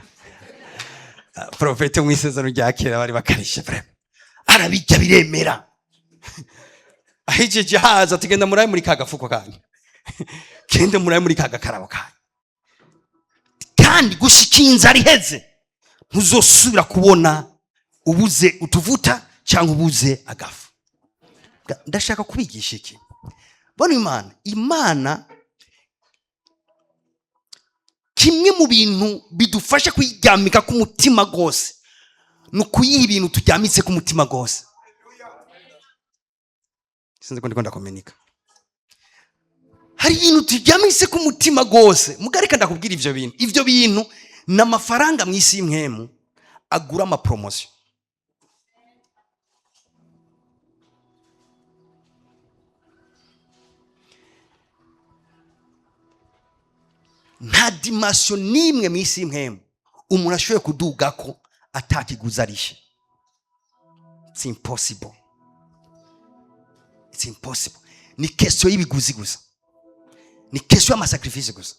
Profete mu isezerano rya kera bari bakarishe vraiment. Arabirya, biremera. Ahijeje haza ati genda murabe muri ka gafuko kanyu, genda murabe muri ka gakarabo kanyu, kandi gushika inzara iheze ntuzosubira kubona ubuze utuvuta cyangwa ubuze agafu. Ndashaka kubigisha iki? Bona Imana, Imana kimwe mu bintu bidufasha kuyiryamika k'umutima rwose ni ukuyiha ibintu turyamitse k'umutima rwose. Sinzi ko ndiko ndakomenika. Hari ibintu turyamitse k'umutima rwose. Mugareka ndakubwira ivyo bintu. Ivyo bintu ni amafaranga mu isi y'impwemu agura amapromotion. Nta dimension n'imwe mu isi y'impwemu umuntu ashoboye kuduga ko atakiguzi arishe. It's impossible, it's impossible. Ni question y'ibiguzi gusa, ni question y'amasacrifice gusa.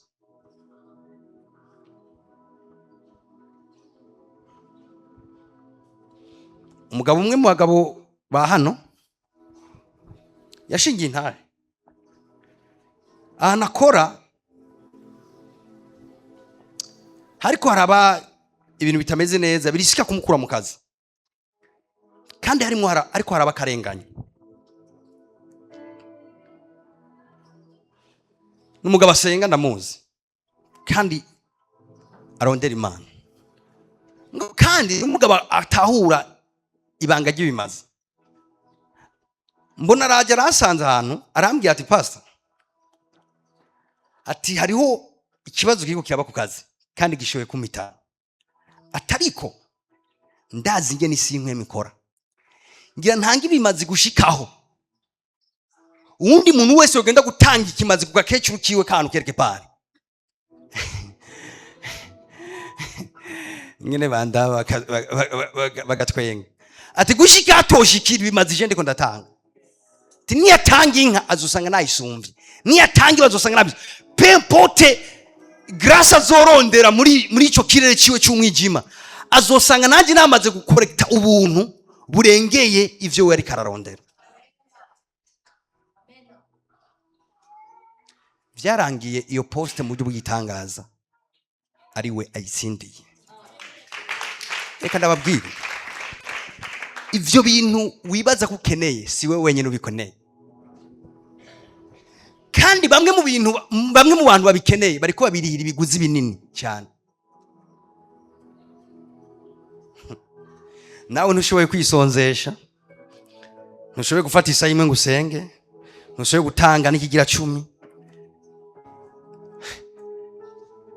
Umugabo umwe mu bagabo ba hano yashingiye intare ahantu akora, hariko haraba ibintu bitameze neza, birisika kumukura mu kazi, kandi harimo ariko haraba akarengane. N'umugabo asenga, ndamuzi, kandi arondera Imana. Kandi n'umugabo atahura ibanga ry'ibimazi. Mbona araje, arasanze ahantu, arambwira ati: "Pastor," ati, "hariho ikibazo kiriko kiraba ku kazi kandi gishoboye kumpitana, atariko ndazi ingene isi y'impwemu ikora, ngira ntange ibimazi gushikaho." Uwundi muntu wese yogenda gutanga ikimazi ku gakecuru kiwe kantu quelque part, nyene bandaba bagatwenga, ati gushika atoshikira ibimazi je ndiko ndatanga. Ati niyatanga inka azosanga nayisumvye, niyatanga iba azosanga nabyo. Peu importe grâce azorondera muri ico kirere ciwe c'umwijima, azosanga nanjye namaze gukorekta ubuntu burengeye ivyo we ariko ararondera. Vyarangiye iyo poste mu buryo bw'igitangaza ari we ayitsindiye. Reka ndababwire, ivyo bintu wibaza ko ukeneye si we wenyine ubikeneye, kandi bamwe mu bantu babikeneye bariko babirihira ibiguzi binini cyane. Nawe ntushoboye kwisonzesha, ntushoboye gufata isaha imwe ngo usenge, ntushoboye gutanga n'ikigira 10.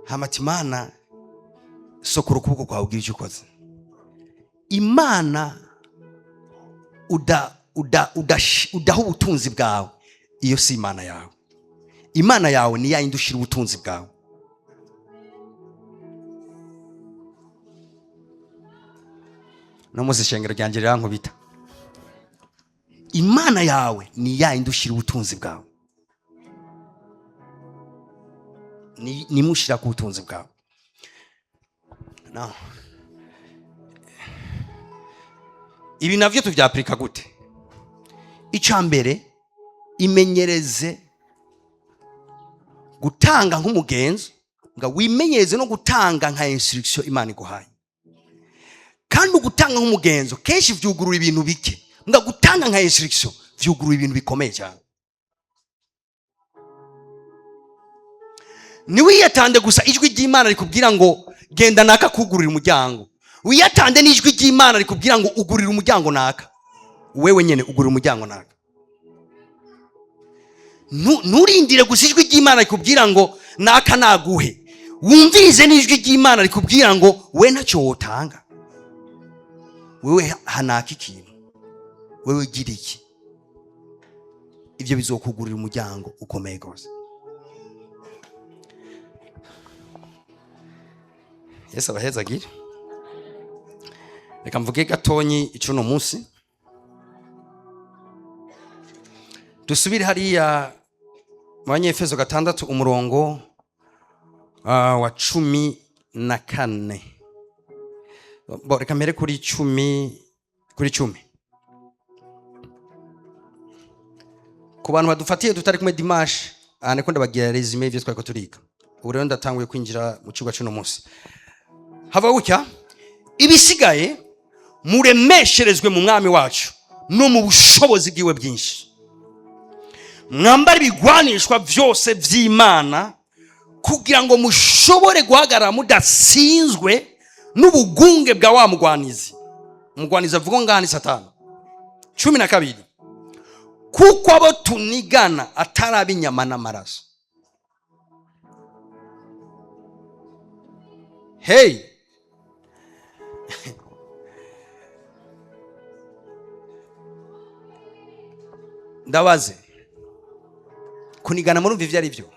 Hamati Imana sokora ukuboko kwawe ugira icyo ukoze. Imana udaha ubutunzi bwawe, iyo si Imana yawe. Imana yawe ni yayindi ushira ubutunzi bwawe. No muzi ishengero ryanjye rirankubita. Imana yawe ni yayindi ushira ubutunzi bwawe, nimushira ku butunzi bwawe. No. Ibi navyo tuvyapurika gute? Ica mbere, imenyereze gutanga nk'umugenzo, nga wimenyereze no gutanga nka instruction Imana iguhaye. Kandi ugutanga nk'umugenzo kenshi vyugurura ibintu bike, nga gutanga nka instruction vyugurura ibintu bikomeye cyane. Ntiwiyatande gusa ijwi ry'Imana rikubwira ngo genda naka kugurira umuryango, wiyatande n'ijwi ry'Imana rikubwira ngo ugurira umuryango naka, wewe nyene ugurira umuryango naka. Nturindire gusa ijwi ry'Imana rikubwira ngo naka naguhe, wumvirize n'ijwi ry'Imana rikubwira ngo we ntacyo wotanga, wewe hanaka ikintu, wewe gira iki. Ibyo bizokugurira umuryango ukomeye rwose. Yesu abahezagire. Reka mvuge gatonyi icuno munsi, dusubire hariya mu Banyefeso 6 umurongo wa 14. Bo, reka mpere kuri 10, kuri 10. Ku bantu badufatiye tutari kumwe dimanche, aha niko ndabagira resume y'ivyo twariko turiga. Ubu rero ndatanguye kwinjira mu cigwa c'uno munsi. Hava gutya: ibisigaye muremesherezwe mu mwami wacu no mu bushobozi bwiwe bwinshi, mwambare ibigwanishwa vyose vy'Imana kugira ngo mushobore guhagarara mudatsinzwe n'ubugunge bwa wa mugwanizi. Umugwanizi avuga ngaha ni Satani. 12, kuko abo tunigana atari ab'inyama n'amaraso. Hey, ndabaze, kunigana murumva ivyo ari byo?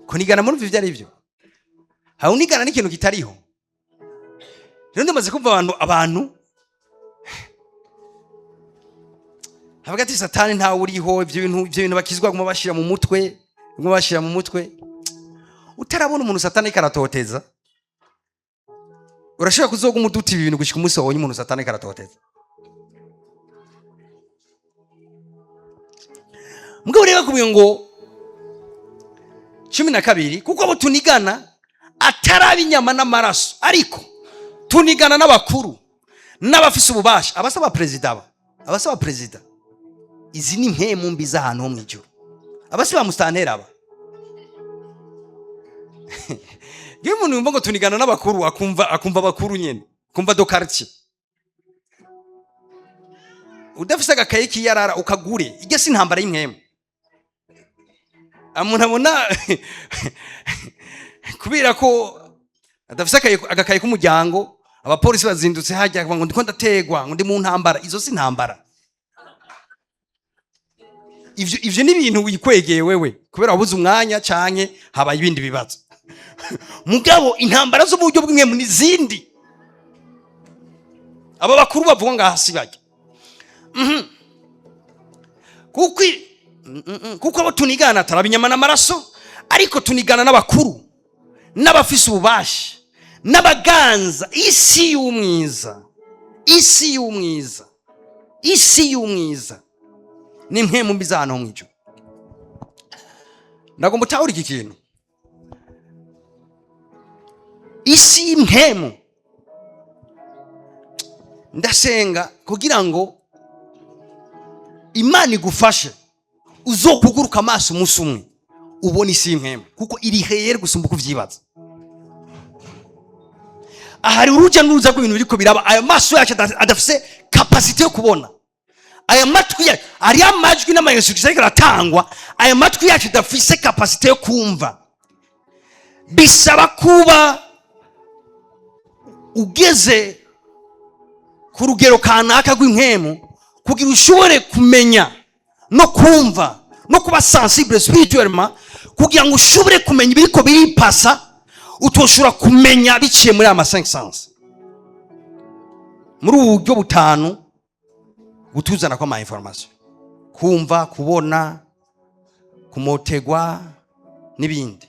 Kunigana murumva ivyo ari byo? Hari unigana n'ikintu kitariho. Rero ndamaze kumva abantu havuga ati Satani ntawe uriho, ivyo bintu bakizwa guma bashira mu mutwe, guma bashira mu mutwe. Utarabona umuntu Satani karatoteza, urashobora kuzoga umuduti ibi bintu gushika umunsi wabonye umuntu Satani karatoteza. Mugabo rero bakubwiye ngo 12, kuko abo tunigana atari ab'inyama n'amaraso, ariko tunigana n'abakuru n'abafise ububasha, abasaba perezida, aba abasaba perezida. Izi ni mpemu mbi z'ahantu ho mw'ijuru, abasi ba musitanteri aba. Iyo umuntu yumva ngo tunigana n'abakuru, akumva abakuru nyene, akumva do quartier. Udafise agakaye kiyarara ukagure, iryo si intambara y'impwemu. Umuntu abona kubera ko adafise agakaye k'umuryango, abapolisi bazindutse hajya ngo ndiko ndategwa, ngo ndi mu ntambara. Izo si intambara. Ivyo ni ibintu wikwegeye wewe kubera wabuze umwanya canke habaye ibindi bibazo. Mugabo intambara zo mu buryo bw'impwemu n'izindi, aba bakuru bavuga ngaha si bajya. Kuko abo tunigana ataraba inyama n'amaraso, ariko tunigana n'abakuru n'abafise ububasha n'abaganza isi y'umwiza, isi y'umwiza, isi y'umwiza n'impwemu mbi z'ahantu ho mw'ijuru. Ndagomba utahure iki kintu: isi y'impwemu. Ndasenga kugira ngo Imana igufashe uzokuguruka amaso umunsi umwe ubona isi y'impwemu, kuko iri heyere gusumba uko uvyibaza. Ahari urujya n'uruza rw'ibintu biriko biraba ayo maso yacu adafise capacité yo kubona, aya matwi yacu, ariyo amajwi n'ama instructions ariko aratangwa, aya matwi yacu adafise capacité yo kumva. Bisaba kuba ugeze ku rugero kanaka rw'impwemu kugira ushobore kumenya no kumva no kuba sensible spirituellement, kugira ngo ushobore kumenya ibiriko biripasa utoshobora kumenya biciye muri aya ma cinq sens, muri ubu buryo butanu butuzana kwa ama information: kumva, kubona, kumotegwa n'ibindi.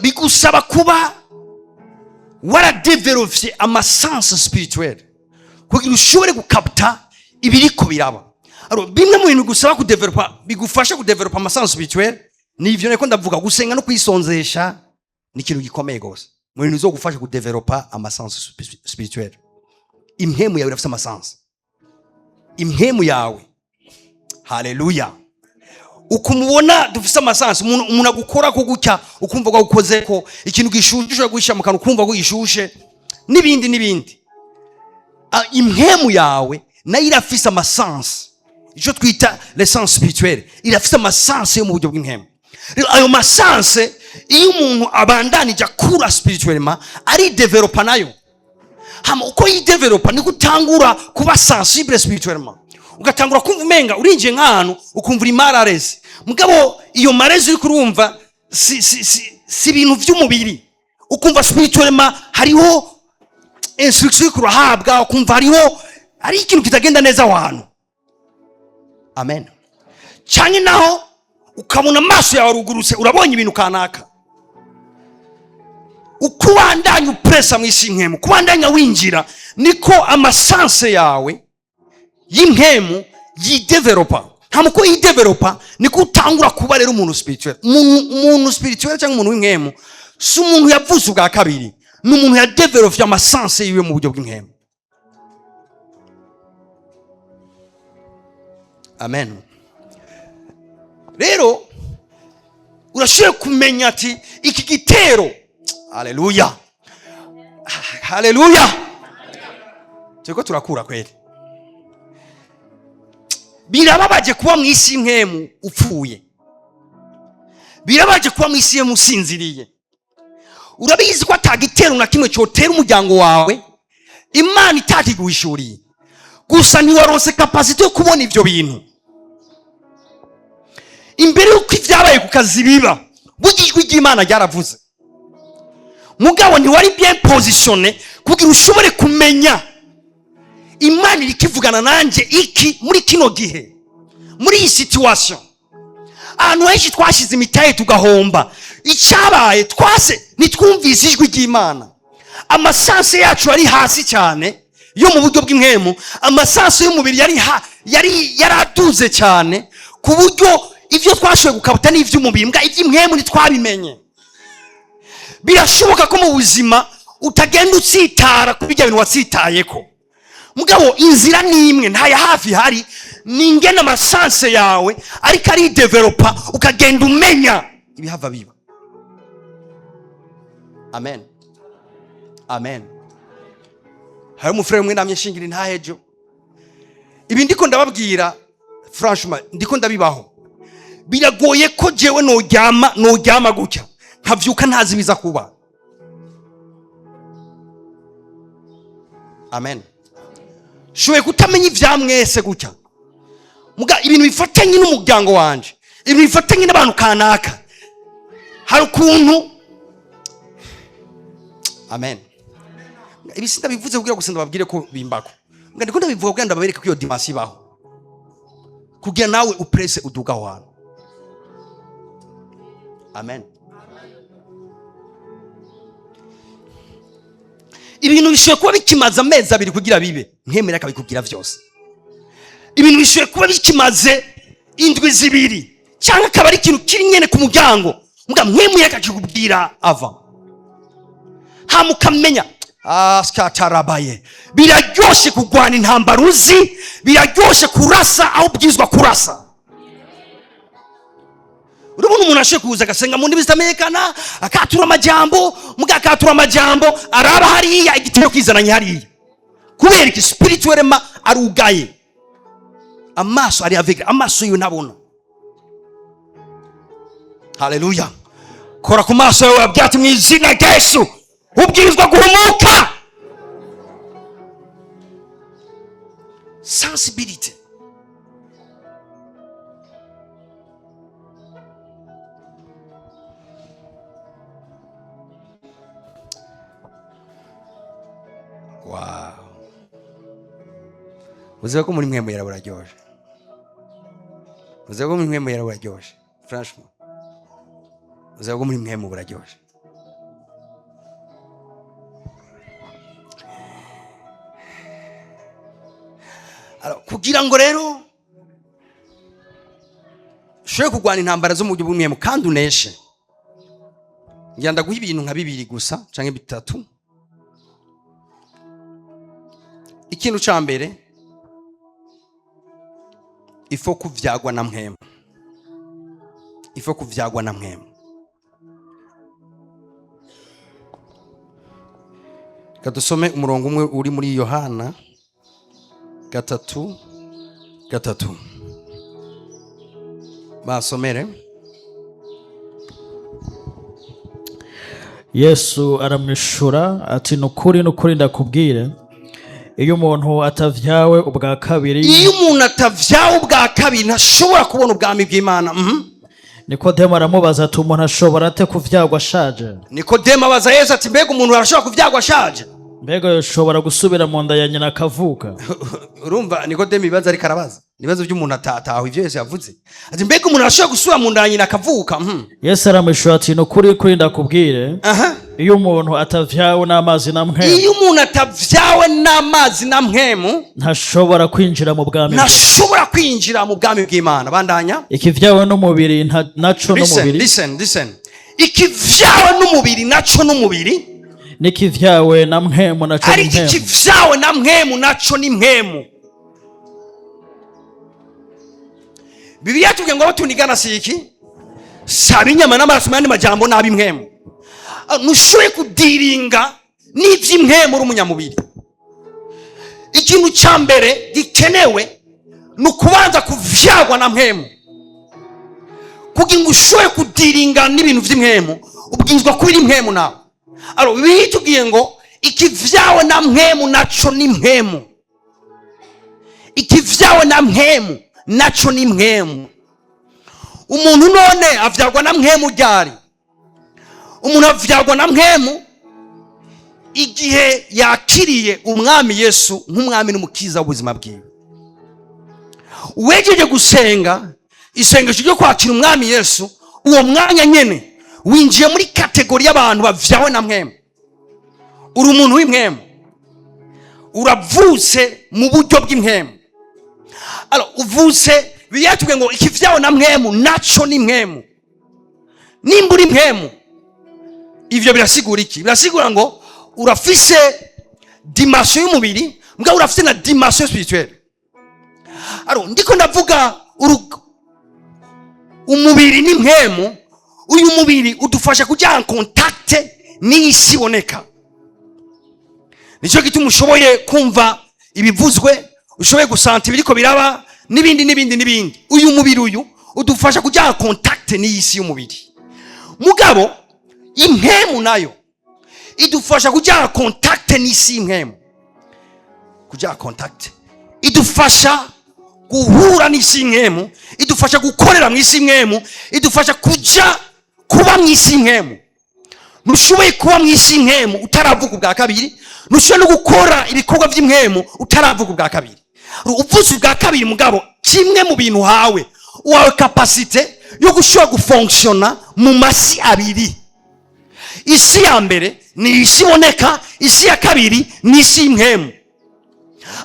Bigusaba kuba waradevelopye ama sens spirituel kugira ushobore gukapta ibiriko biraba. Alors, bimwe mu bintu bigusaba kudevelopa, bigufasha kudevelopa ama sens spirituel, ni ivyo niko ndavuga: gusenga no kwisonzesha ni ikintu gikomeye gose mu bintu bizogufasha kudevelopa ama sens spirituel. Impwemu yawe irafise ama sens, impwemu yawe. Haleluya! Ukumubona dufise ama sens, umuntu agukora ko gutya ukumva ko agukoze ko ikintu gishushe, ushobora guhisha mu kanwa ukumva ko gishushe, n'ibindi n'ibindi. Impwemu yawe nayo irafise ama sens, icyo twita les sens spirituel. Irafise ama sens yo mu buryo bw'impwemu. Rero ayo ma sens, iyo umuntu abandanije akura spirituellement, aridevelopa nayo. Hama uko yidevelopa niko utangura kuba sensible spirituellement, ugatangura kumva umenga urinjiye nk'ahantu ukumva uri mal à l'aise. Mugabo iyo malaise uriko urumva si ibintu vy'umubiri, ukumva spirituellement hariho instruction uriko urahabwa, ukumva hariho hari ikintu kitagenda neza aho hantu. Amen. Canke naho ukabona amaso yawe arugurutse, urabonye ibintu kanaka. Uko ubandanya upresa mu isi y'impwemu, uko ubandanya winjira, niko ama sens yawe y'impwemu yidevelopa. Nta muko yidevelopa, niko utangura kuba rero umuntu spirituel. Umuntu spirituel cyangwa umuntu w'impwemu si umuntu yavuze ubwa kabiri, ni umuntu yadevelopye ama sens yiwe mu buryo bw'impwemu. Amen. Rero urashoboye kumenya ati iki gitero. Haleluya, haleluya! Turiko turakura kweli. Birababaje kuba mu isi y'impwemu upfuye, birababaje kuba mu isi y'impwemu usinziriye. Urabizi ko ata gitero na kimwe cyotera umuryango wawe Imana itakiguhishuriye, gusa ntiwaronse capacité yo kubona ivyo bintu imbere y'uko ibyabaye ku kazi biba. Burya ijwi ry'Imana ryaravuze, mugabo ntiwari bien positionné kugira ushobore kumenya Imana iri kivugana nanjye iki muri kino gihe, muri iyi situation. Ahantu henshi twashyize imitahe tugahomba, icyabaye twase ntitwumvise ijwi ry'Imana. Ama sens yacu yari hasi cyane yo mu buryo bw'impwemu, ama sens y'umubiri yari yaraduze cyane, ku buryo ibyo twashoboye gukabata n'iby'umubiri, mbwa iby'impwemu ntitwabimenye. Birashoboka ko mu buzima utagenda utsitara kuri ibyo bintu watsitayeko, mugabo inzira ni imwe, ntaya hafi ihari, ni ingene ama sens yawe ariko aridevelopa, ukagenda umenya ibihava biba. Amen, amen. Hari umufurere umwe namye nshingira intahejo. Ibi ndiko ndababwira, franchement, ndiko ndabibaho. Biragoye ko jewe noryama gutya nkavyuka ntazi ibiza kuba. Amen. Shoboye kutamenya ibya mwese gutya, mugabo jewe ndazi ko Muga ibintu bifatanye n'umuryango wanje, ibintu bifatanye n'abantu kanaka, hari ukuntu, amen. Ibi sindabivuze kugira gusa ndababwire ko bimbako. Nga ndiko ndabivuga kugira ndababereke ko iyo dimension ibaho, kugira nawe upresse uduga aho hantu. Amen. Ibintu bishoboye kuba bikimaze amezi 2 kugira bibe, nkemera akabikubwira vyose. Ibintu bishoboye kuba bikimaze indwi 2, cyangwa akaba ari ikintu kiri nyene ku muryango, muga mwemeye akakikubwira ava hamukamenya. Skatarabaye. Biraryoshe kurwana intambara uzi, biraryoshe kurasa aho ubwizwa kurasa. Urabona umuntu ashoboye kuza agasenga mu ndimi zitamenyekana, akatura amajambo, muga akatura amajambo araba hariya igitero kizananye hariya. Kubera iki? Spirituellement arugaye, amaso ari aveugle, amaso yiwe ntabona. Haleluya. Kora ku maso yawe, abwira ati mu izina rya Yesu ubwirizwa guhumuka. Sensibility. Wow. Uzi ko muri mwe muyera buraryoshe. Uzi ko muri mwe muyera buraryoshe. Franchement. Uzi ko muri mwe mu buraryoshe. Alors, kugira ngo rero ushobore kurwana intambara zo mu buryo bw'umwemu kandi uneshe, ngira ndaguha ibintu nka 2 gusa canke 3. Ikintu ca mbere, ifo kuvyagwa na mpwemu. Ifo kuvyagwa na mpwemu. Reka dusome umurongo umwe uri muri Yohana 3:3. Basomere. Yesu aramwishura ati nukuri nukuri ndakubwire, iyo umuntu atavyawe ubwa kabiri, iyo umuntu atavyawe ubwa kabiri ntashobora kubona ubwami bw'Imana. Nikodemo aramubaza ati umuntu ashobora ate kuvyagwa ashaje? Nikodemo abaza Yesu ati mbega umuntu arashobora kuvyagwa ashaje? Mbega yoshobora gusubira mu nda ya nyina akavuka? Urumva Nikodemo ibibazo ariko arabaza, ibibazo by'umuntu atataho ivyo Yesu yavuze. Ati mbega umuntu arashobora gusubira mu nda ya nyina akavuka? Yesu aramwishura ati nukuri kuri ndakubwire, iyo umuntu atavyawe n'amazi na mpwemu, iyo umuntu atavyawe n'amazi na mpwemu, ntashobora kwinjira mu bwami bwe. Ntashobora kwinjira mu bwami bw'Imana. Bandanya. Ikivyawe n'umubiri naco Listen, n'umubiri. listen, listen. Ikivyawe n'umubiri naco n'umubiri. N'ikivyawe na mpwemu naco ariko ni mpwemu. Ikivyawe na mpwemu naco ni mpwemu. Bibiliya tubwiye ngo abo tunigana si iki? Saba inyama n'amaraso, n'andi majambo nabi mpwemu. Ntushoboye kudiringa n'ivy'impwemu uri umunyamubiri. Ikintu ca mbere gikenewe ni ukubanza kuvyagwa na mpwemu. Kugira ngo ushobore kudiringa n'ibintu vy'impwemu, ubwirizwa kuba iri mpwemu nawe. Alors, Bibiliya itubwiye ngo ikivyawe na mpwemu naco ni mpwemu. Ikivyawe na mpwemu naco ni mpwemu. Umuntu none avyagwa na mpwemu ryari? Umuntu avyagwa na mpwemu igihe yakiriye umwami Yesu nk'umwami n'umukiza w'ubuzima bwiwe. Wejeje gusenga isengesho ryo kwakira umwami Yesu, uwo mwanya nyene winjiye muri kategori y'abantu bavyawe na mpwemu. Uri umuntu w'impwemu, uravutse mu buryo bw'impwemu. Alors, uvutse, Bibiliya itubwiye ngo ikivyawe na mpwemu naco ni mpwemu. Nimba uri mpwemu, ivyo birasigura iki? Birasigura ngo urafise dimension y'umubiri, mbwa urafise na dimension spirituelle. Alors, ndiko ndavuga umubiri ni mpwemu. Uyu mubiri udufasha kuja en contact n'isi iboneka. Nicyo gituma ushoboye kumva ibivuzwe, ushoboye gusanta ibiriko biraba n'ibindi n'ibindi n'ibindi. Uyu mubiri uyu udufasha kuja en contact n'isi y'umubiri. Mugabo impwemu nayo idufasha kuja en contact n'isi y'impwemu. Kuja en contact idufasha Guhura n'isi y'impwemu, idufasha gukorera mu isi y'impwemu, idufasha kuja kuba mu isi y'impwemu. Ntushoboye kuba mu isi y'impwemu utaravuka ubwa kabiri. Ntushoboye no gukora ibikorwa by'impwemu utaravuka ubwa kabiri. Uvutse ubwa kabiri, mugabo kimwe mu bintu uhawe, uhawe capacité yo gushobora gufonctionna mu masi abiri. Isi ya mbere ni isi iboneka, isi ya kabiri ni isi y'impwemu.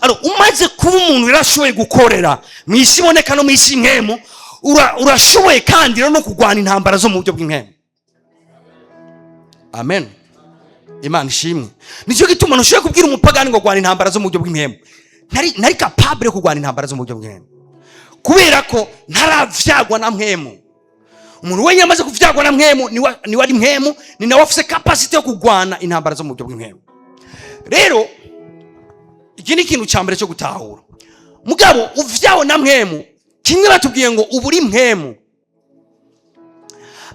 Alors, umaze kuba umuntu yarashoboye gukorera mu isi iboneka no mu isi y'impwemu, urashoboye kandi rero no kurwana intambara zo mu buryo bw'impwemu. Amen, Imana ishimwe. Nicyo gituma ntushoboye kubwira umupagani ngo rwana intambara zo mu buryo bw'impwemu. Ntari capable yo kurwana intambara zo mu buryo bw'impwemu kubera ko ntaravyagwa na mpwemu. Umuntu wenyine amaze kuvyagwa na mpwemu niwe ari mpwemu, ni nawe afise capacité yo kurwana intambara zo mu buryo bw'impwemu. Rero iki ni ikintu cya mbere cyo gutahura. Mugabo uvyawe na mpwemu, kimwe batubwiye ngo uba uri mpwemu,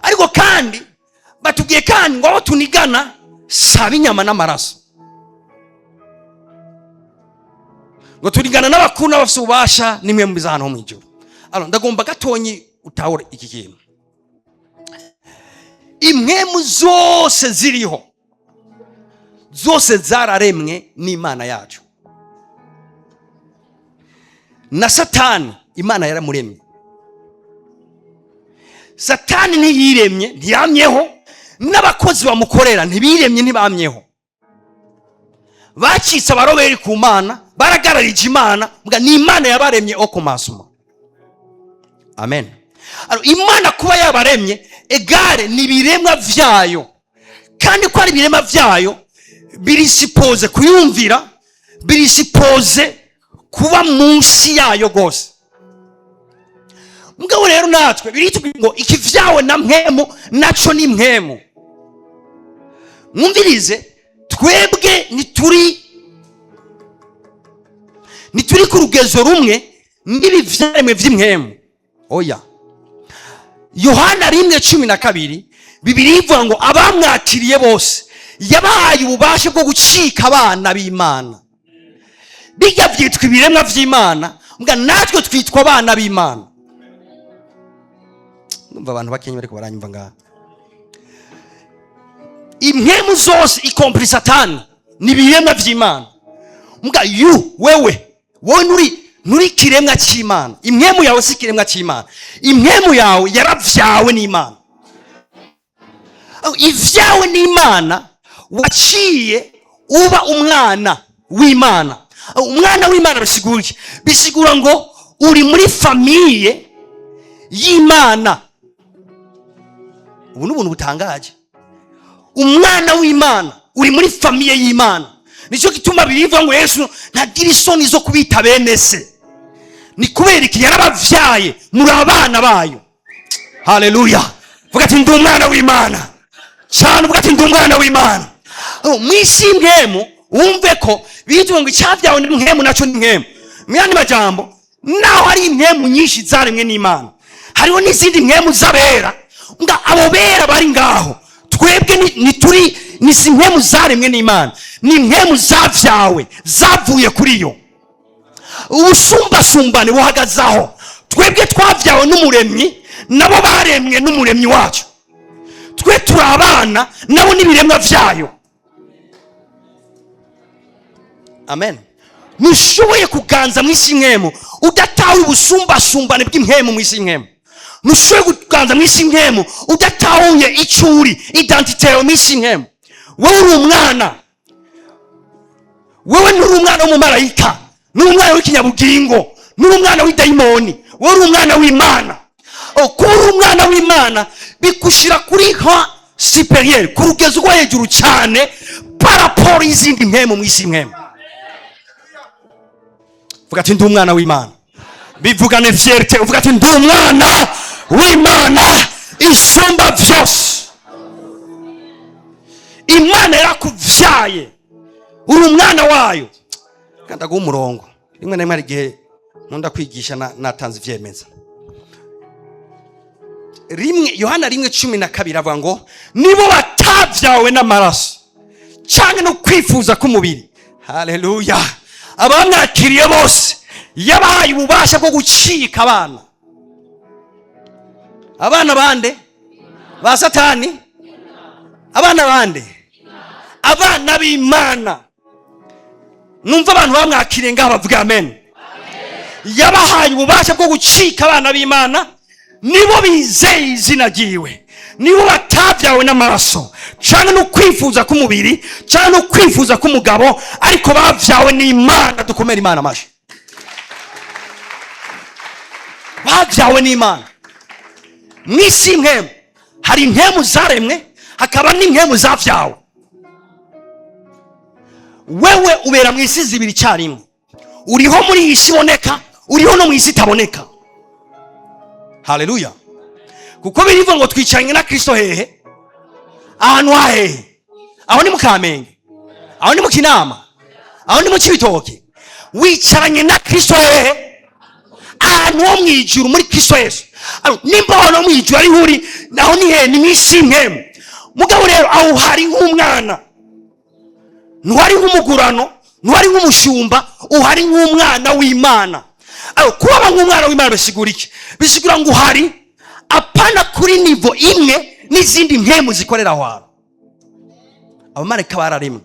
ariko kandi batubwiye kandi ngo abo tunigana saba inyama n'amaraso, ngo turigana n'abakuru n'abafite ububasha nimwe mu biza hano ho mu ijuru. Alors, ndagomba gatonyi utahure iki kintu. Impwemu zose ziriho, zose zararemwe n'Imana yacu. Na Satani Imana yaramuremye. Satani ntiyiremye, ntiyamyeho, n'abakozi bamukorera ntibiremye, ntibamyeho. Bacitse abaroberi ku Mana, baragararije Imana. Mbwa ni Imana yabaremye okomasuma. Amen. Alors, Imana kuba yabaremye, égale ni ibiremwa vyayo, kandi ko ari ibiremwa vyayo, biri supposé kuyumvira, biri supposé kuba munsi yayo rwose. Mugabo rero natwe biritubwira ngo ikivyawe na mpwemu naco ni mpwemu. Mwumvirize, twebwe ntituri ku rugezo rumwe n'ibi vyaremwe vy'impwemu, oya. Yohana 1:12, Bibiri ivuga ngo abamwakiriye bose yabahaye ububasha bwo gucika abana b'Imana. Bijya byitwa ibiremwa vy'Imana, mbwa natwe twitwa abana b'Imana. Ndumva abantu bakenya bariko baranyumva ngaha. Impwemu zose, y compris Satani, ni ibiremwa vy'Imana. Mbwa you, wewe, wowe nturi ikiremwa cy'Imana. Impwemu yawe si ikiremwa cy'Imana. Impwemu yawe yaravyawe n'Imana. Ivyawe n'Imana, waciye uba umwana w'Imana. Umwana w'Imana bisigura iki? Bisigura ngo uri muri famille y'Imana. Ubu ni ubuntu butangaje. Umwana w'Imana, uri muri famille y'Imana. Nicyo gituma birivuga ngo Yesu ntagira isoni zo kubita bene se. Ni kubera iki? Yarabavyaye, muri abana bayo. Haleluya! Vuga ati: "Ndi umwana w'Imana." Cyane, uvuga ati: "Ndi umwana w'Imana." Mu isi y'impwemu, wumve ko bitwa ngo icyabyawe ni mpwemu nacyo ni mpwemu. Mu yandi majambo, naho hari impwemu nyinshi zaremwe n'Imana, hariho n'izindi mpwemu z'abera. Nga abo bera bari ngaho, twebwe ntituri, ni si impwemu zaremwe n'Imana, ni impwemu zavyawe, zavuye kuri yo. Ubusumbasumbane buhagaze aho: twebwe twavyawe n'Umuremyi, nabo baremwe n'Umuremyi wacu. Twe turi abana, nabo n'ibiremwa vyayo. Amen. Ntushoboye kuganza mu isi y'impwemu udatawe ubusumbasumbane bw'impwemu mu isi y'impwemu. Ntushoboye kuganza mu isi y'impwemu udatahuye icyo uri, identité yawe mu isi y'impwemu. Wowe uri umwana. Wowe nturi umwana w'umumarayika, nturi umwana w'ikinyabugingo, nturi umwana w'idayimoni. Wowe uri umwana w'Imana. Oh, kuba uri umwana w'Imana bigushyira kuri rang supérieur, ku rugezo rwo hejuru cyane par rapport y'izindi mpwemu mu isi y'impwemu. Vuga ati: "Ndi umwana w'Imana." Bivugane fierté, uvuga ati: "Ndi umwana w'Imana isumba byose." Imana yarakubyaye, uri umwana wayo. Kandi ndaguha umurongo. Rimwe na rimwe hari igihe nkunda kwigisha natanze ivyemeza. Rimwe Yohana 1:12 avuga ngo nibo batavyawe n'amaraso canke no kwifuza k'umubiri. Haleluya! Abamwakiriye bose. Yabahaye ububasha bwo gucika abana. Abana bande? Ba Satani? Abana bande? Abana b'Imana. Numva abantu bamwakiriye ngaho bavuga amen. Yabahaye ububasha bwo gucika abana b'Imana, nibo bizeye izina ryiwe, nibo batabyawe n'amaraso cyangwa no kwifuza k'umubiri cyangwa no kwifuza k'umugabo, ariko babyawe n'Imana. Dukomere Imana amashyi. Babyawe n'Imana. Mu isi y'impwemu hari impwemu zaremwe, hakaba n'impwemu zabyawe. Wewe ubera mu isi zibiri icyarimwe. Uriho muri iyi si iboneka, uriho no mu isi itaboneka. Haleluya! Kuko birivuga ngo twicaranye na Kristo hehe? Ahantu hahehe? Aho ni mu Kamenge, aho ni mu Kinama, aho ni mu Cibitoke. Wicaranye na Kristo hehe? Ahantu ho mu ijuru muri Kristo Yesu. Nimba ahantu ho mu ijuru ariho uri, naho ni hehe? Ni mu isi y'impwemu. Mugabo rero aho hari nk'umwana, ntuhari nk'umugurano, ntuhari nk'umushumba, uhari nk'umwana w'Imana. Kuba nk'umwana w'Imana bisigura iki? Bisigura ngo uhari apana kuri niveau imwe n'izindi mpwemu zikorera aho hantu. Abamarayika bararemwe.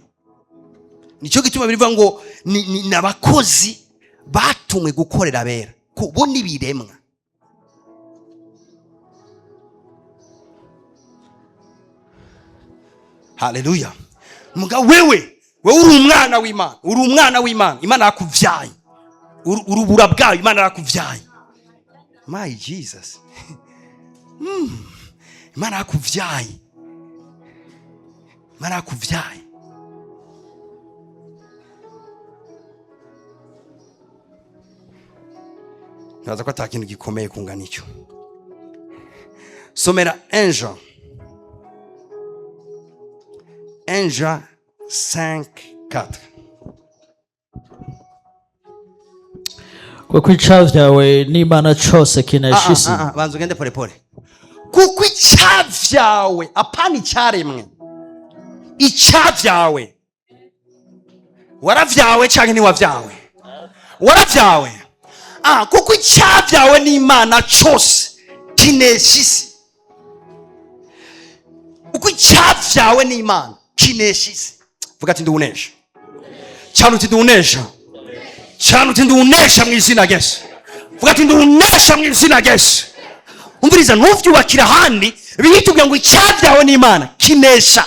Nicyo gituma bivuga ngo ni abakozi batumwe gukorera abera, bo n'ibiremwa. Haleluya! Mugabo wewe uri umwana w'Imana, uri umwana w'Imana, Imana yakuvyaye, urubura bwayo, Imana yakuvyaye. My Jesus. Imana yakuvyaye, Imana yakuvyaye. Ntibaza ko ata kintu gikomeye kungana icyo. Somera 1 Jean, 1 Jean 5:4. Kuko icavyawe n'Imana cose kinesha isi. Banza ugende pole pole. Kuko icavyawe, apana icaremwe, icavyawe. Waravyawe canke ntiwavyawe? Waravyawe. Kuko icavyawe n'Imana cose kinesha isi. Kuko icavyawe n'Imana kinesha isi. Vuga ati ndunesha. Cyane uti ndunesha. Cyane uti ndunesha mu izina rya Yesu. Vuga ati ndunesha mu izina rya Yesu. Umviriza, ntuvyubakire ahandi, bihitubwira ngo icavyawe n'Imana kinesha.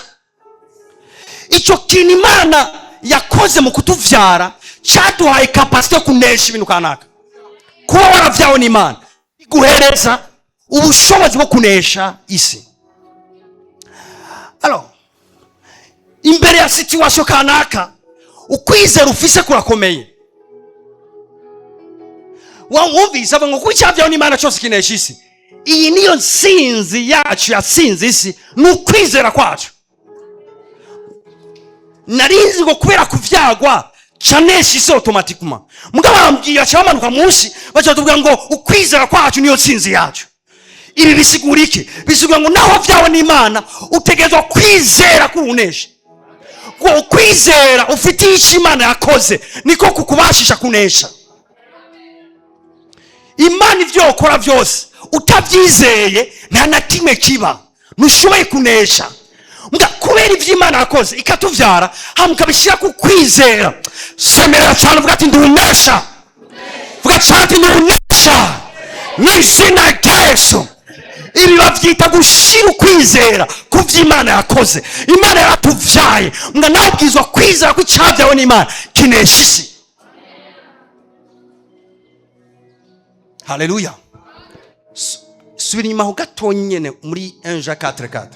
Ico kintu Imana yakoze mu kutuvyara cyaduhaye capacité yo kunesha ibintu kanaka. Kuba waravyawe n'Imana iguhereza ubushobozi bwo kunesha isi. Alors, imbere ya situation kanaka, ukwizera ufise kurakomeye. Wumvise avuga ngo kuko icavyawe n'Imana cyose kinesha isi. Iyi niyo nsinzi yacu yatsinze isi, ni ukwizera kwacu. Narinzi ngo kubera kuvyagwa canesha isi automatiquement, mugabo bambwiye baca bamanuka munsi, baca batubwira ngo ukwizera kwacu niyo nsinzi yacu. Ibi bisigura iki? Bisigura ngo naho vyawe n'Imana utegerezwa kwizera ko unesha. Ko ukwizera ufitiye icyo Imana yakoze niko kukubashisha kunesha. Imana ivyo ukora byose utabyizeye nta na kimwe kiba, ntushoboye kunesha. Mbwa kubera ivyo Imana yakoze ikatuvyara, hama ukabishyira ku kwizera. Semerera cyane uvuga ati ndunesha. Vuga cyane ati ndunesha mu izina rya Yesu. Ibi bavyita gushira ukwizera ku vyo Imana yakoze. Imana yaratuvyaye, mbwa nawe ubwirizwa kwizera ko icavyawe n'Imana kinesha isi. Haleluya! Subira inyuma ho gatonya nyene muri 1 Jean 4:4.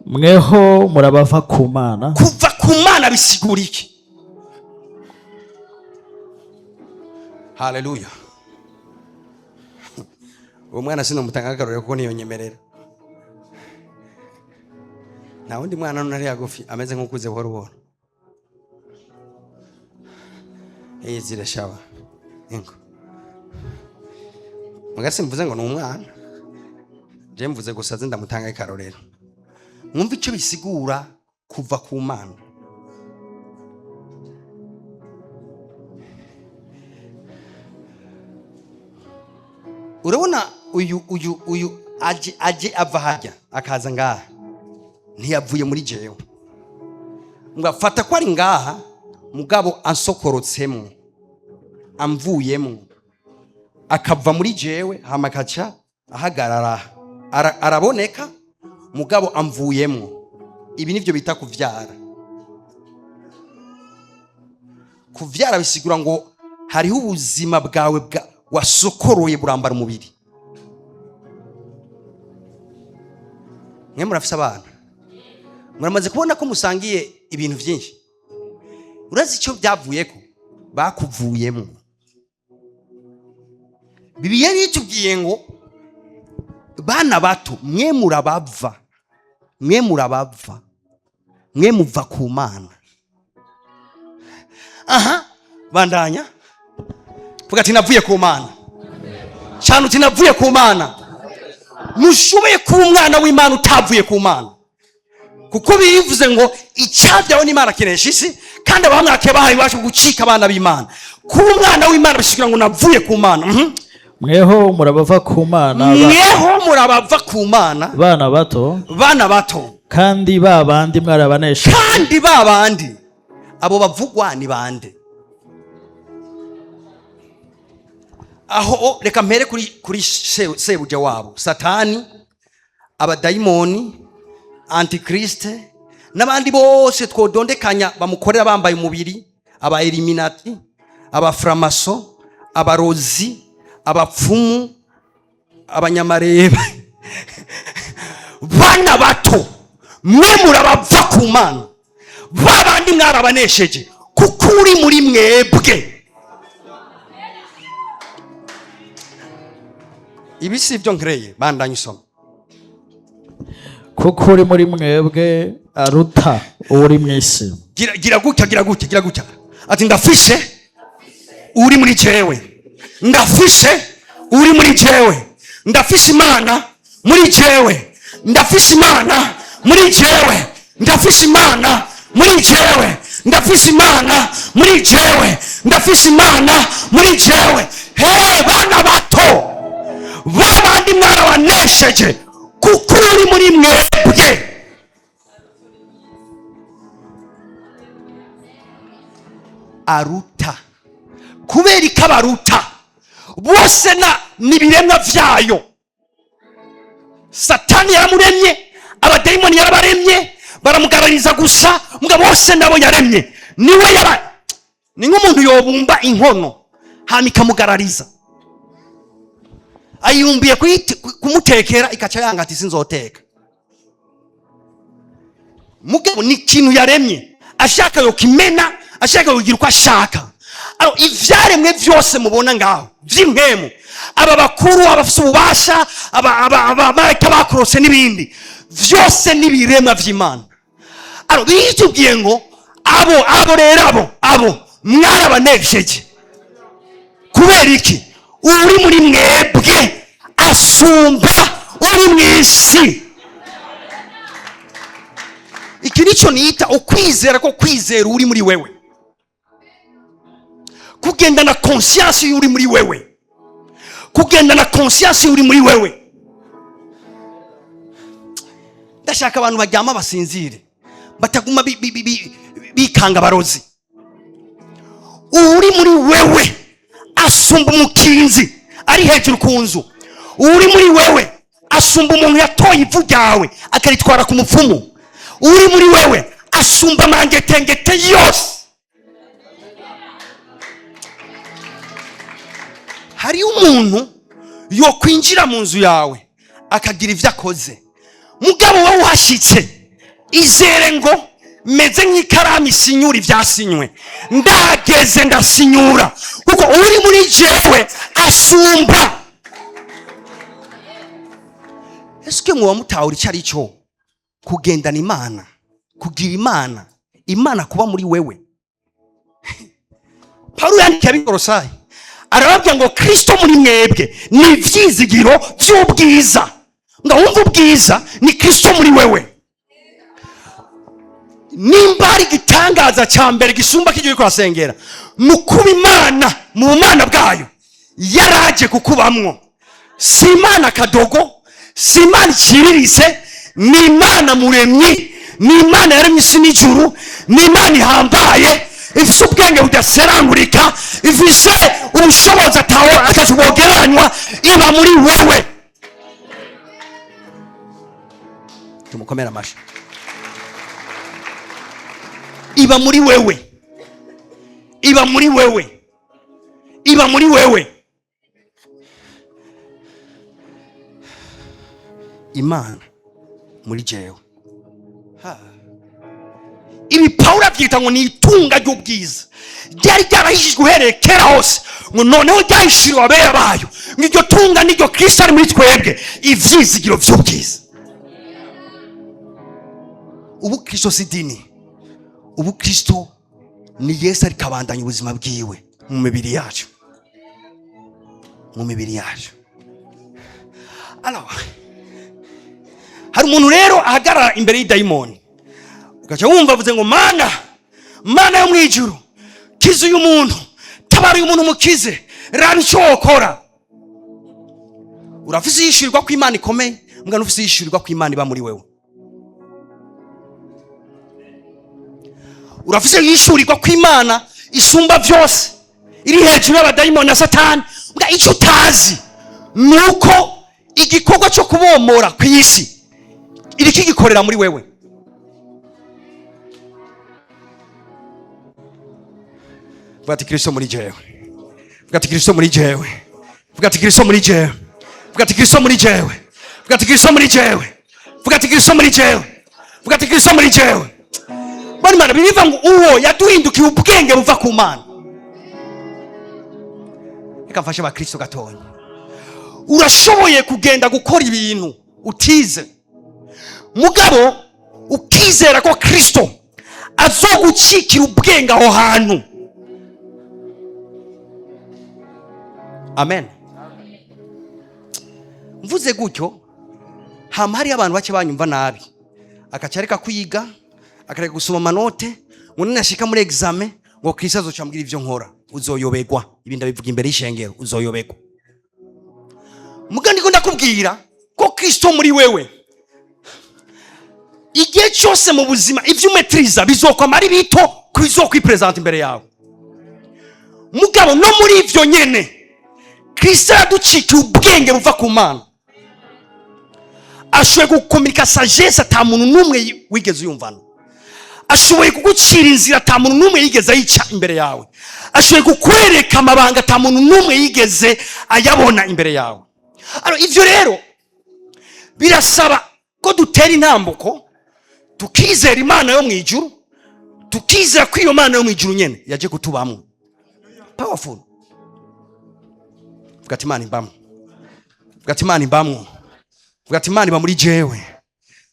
Mweho murabava ku Mana. Kuva ku Mana bisigura iki? Haleluya! Uwo mwana sinomutanga akarorero kuko niyo nyemerera. Nta wundi mwana none ari hagufi ameze nk'ukuze buhoro buhoro. Yizire shawa ingo mugasi, mvuze ngo ni umwana, je mvuze gusa ze ndamutanga akarorero. Mwumve icyo bisigura kuva ku Mana. Urabona uyu aje ava hajya akaza ngaha, ntiyavuye muri jewe. Ngafata ko ari ngaha, mugabo ansokorotsemo, amvuyemo, akava muri jewe, hama akaca ahagarara. Araboneka, mugabo amvuyemo. Ibi nivyo bita kuvyara. Kuvyara bisigura ngo hariho ubuzima bwawe wasokoroye burambara umubiri. Mwe murafise abana, muramaze kubona ko musangiye ibintu vyinshi. Urazi icyo byavuyeko? Bakuvuyemo. Bibiliya itubwiye ngo bana bato, mwe murabava, mwe murabava, mwe muva ku Mana. Aha bandanya vuga ati navuye ku Mana cyane, uti navuye ku Mana. Ntushoboye kuba umwana w'Imana utavuye ku Mana, kuko bivuze ngo icyabyawe n'Imana kinesha isi, kandi abamwake bahaye ububasha bwo gucika abana b'Imana. Kuba umwana w'Imana bishikira ngo navuye ku Mana. Mweho murabava ku Mana, Mweho murabava ku Mana, bana bato, bana bato, kandi ba bandi mwarabanesha. Kandi ba bandi, abo bavugwa ni bande? Aho reka mpere kuri sebuja wabo Satani, abadayimoni, antikriste n'abandi bose twodondekanya bamukorera bambaye umubiri, aba eliminati, abaframaso, abarozi, abapfumu, abanyamareba. Bana bato, mwe murabava ku Mana, ba bandi mwarabanesheje, kuko uri muri mwebwe. Ibi si ibyo nkereye, bandanye usoma. Kuko uri muri mwebwe aruta uri mu isi. Gira gutya, gira gutya, gira gutya, ati ndafishe uri muri jewe, ndafishe uri muri jewe, ndafishe Imana muri jewe, ndafishe Imana muri jewe, ndafishe Imana muri jewe, ndafishe Imana muri jewe, ndafishe Imana muri jewe. He bana bato, babandi mwarabanesheje, kuko uri muri mwebwe aruta. Kubera ko abaruta bose na nibiremwa vyayo. Satani yaramuremye, abadayimoni yarabaremye, baramugarariza gusa, mugabo bose nabo yaremye niwe yaba. Ni nk'umuntu yobumba inkono hama ikamugarariza, ayumbiye kumutekera, ikaca yanga ati sinzoteka. Mugabo ni ikintu yaremye, ashaka yokimena, ashaka kugira uko ashaka. Aro ivyaremwe vyose mubona ngaho vy'impwemu, aba bakuru, abafise ububasha, abamarayika bakorotse n'ibindi vyose n'ibiremwa vy'Imana. Aro bitubwiye ngo abo rero abo mwarabanesheje. Kubera iki? Uri muri mwebwe asumba uri mw'isi. Iki nico nita ukwizera ko kwizera uri muri wewe, kugendana conscience y'uri muri wewe, kugendana conscience y'uri muri wewe. Ndashaka abantu baryama basinzire, bataguma bikanga abarozi. Uri muri wewe asumba umukinzi ari hejuru ku nzu. Uri muri wewe asumba umuntu yatoye ivu ryawe akaritwara ku mupfumu. Uri muri wewe asumba amangetengete yose. Hariyo umuntu yokwinjira mu nzu yawe akagira ivyo akoze, mugabo wowe uhashitse izere ngo meze nk'ikaramu isinyura ivyasinywe, ndageze ndasinyura, kuko uri muri jewe asumba. Eske muba mutahura ico ari cyo kugendana Imana, kugira Imana, Imana kuba muri wewe? Paulo yandikiye ab'Ikolosayi arababwira ngo Kristo muri mwebwe ni ivyizigiro vy'ubwiza. Ngo wumve ubwiza ni Kristo muri wewe. Nimba hari igitangaza cya mbere gisumba kijya uriko urasengera, mu kuba Imana mu bumana bwayo yaraje kukubamwo. Si Imana kadogo, si Imana iciriritse, ni Imana muremyi, ni Imana yaremye isi n'ijuru, ni Imana ihambaye, ifise ubwenge budaserangurika, ifise ubushobozi atawe atatu bogereranywa, iba muri wewe. Tumukomere amashi. Iba muri wewe, iba muri wewe, iba muri wewe. Imana muri jewe. Ha. Ibi Pawulo abyita ngo ni itunga ry'ubwiza ryari ryarahishijwe uhereye kera hose, ngo noneho ryahishuriwe abera bayo, ngo iryo tunga n'iryo Kristo ari muri twebwe, ivyizigiro vy'ubwiza. Ubu Kristo si dini, ubu Kristo ni Yesu ariko abandanya ubuzima bwiwe mu mibiri yacu, mu mibiri yacu. Alors, hari umuntu rero ahagarara imbere y'idayimoni, ugaca wumva avuze ngo: "Mana, Mana yo mu ijuru, kiza uyu muntu, tabara uyu muntu, mukize, raba icyo wokora." Urafise yishyurirwa ko Imana ikomeye, mbwa ufise yishyurirwa ko Imana iba muri wewe. Urafise yishyurirwa ko Imana isumba byose, iri hejuru y'abadayimoni na Satani. Mbwa icyo utazi ni uko igikorwa cyo kubomora ku isi iri kigikorera muri wewe. Vuga ati: "Kristo muri jewe." Vuga ati: "Kristo muri jewe." Vuga ati: "Kristo muri jewe." Vuga ati: "Kristo muri jewe." Vuga ati: "Kristo muri jewe." Vuga ati: "Kristo muri jewe." Vuga ati: "Kristo muri jewe." Bari Mana bibiva ngo uwo yaduhindukiye ubwenge buva ku Mana. Reka mfashe abakristo gatonya. Urashoboye kugenda gukora ibintu utize, mugabo ukizera ko Kristo azogucikira ubwenge aho hantu. Amen. Mvuze gutyo, hama hariyo abantu bake banyumva nabi, akaca areka kwiga, akareka gusoma amanote, ngo ninashika muri examen ngo Kristo azoca ambwira ivyo nkora. Uzoyobegwa. Ibi ndabivuga imbere y'ishengero, uzoyobegwa. Muga ndiko ndakubwira ko Kristo muri wewe, igihe cyose mu buzima ibyo umetiriza bizokwama ari bito ku bizokwipresenta imbere yawe. Mugabo no muri ivyo nyene, Kristo yaducikiye ubwenge buva ku Mana, ashoboye gukomika sagesse ata muntu n'umwe wigeze uyumvana, ashoboye kugucira inzira ata muntu n'umwe yigeze ayica imbere yawe, ashoboye kukwereka amabanga ata muntu n'umwe yigeze ayabona imbere yawe. Alors, ivyo rero birasaba ko dutera intambuko, tukizera Imana yo mu ijuru, tukizera ko iyo Mana yo mu ijuru nyene yaje kutubamwo. Powerful. Vuga ati: "Imana imbamwo." Vuga ati: "Imana imbamwo." Vuga ati: "Imana iba muri jewe."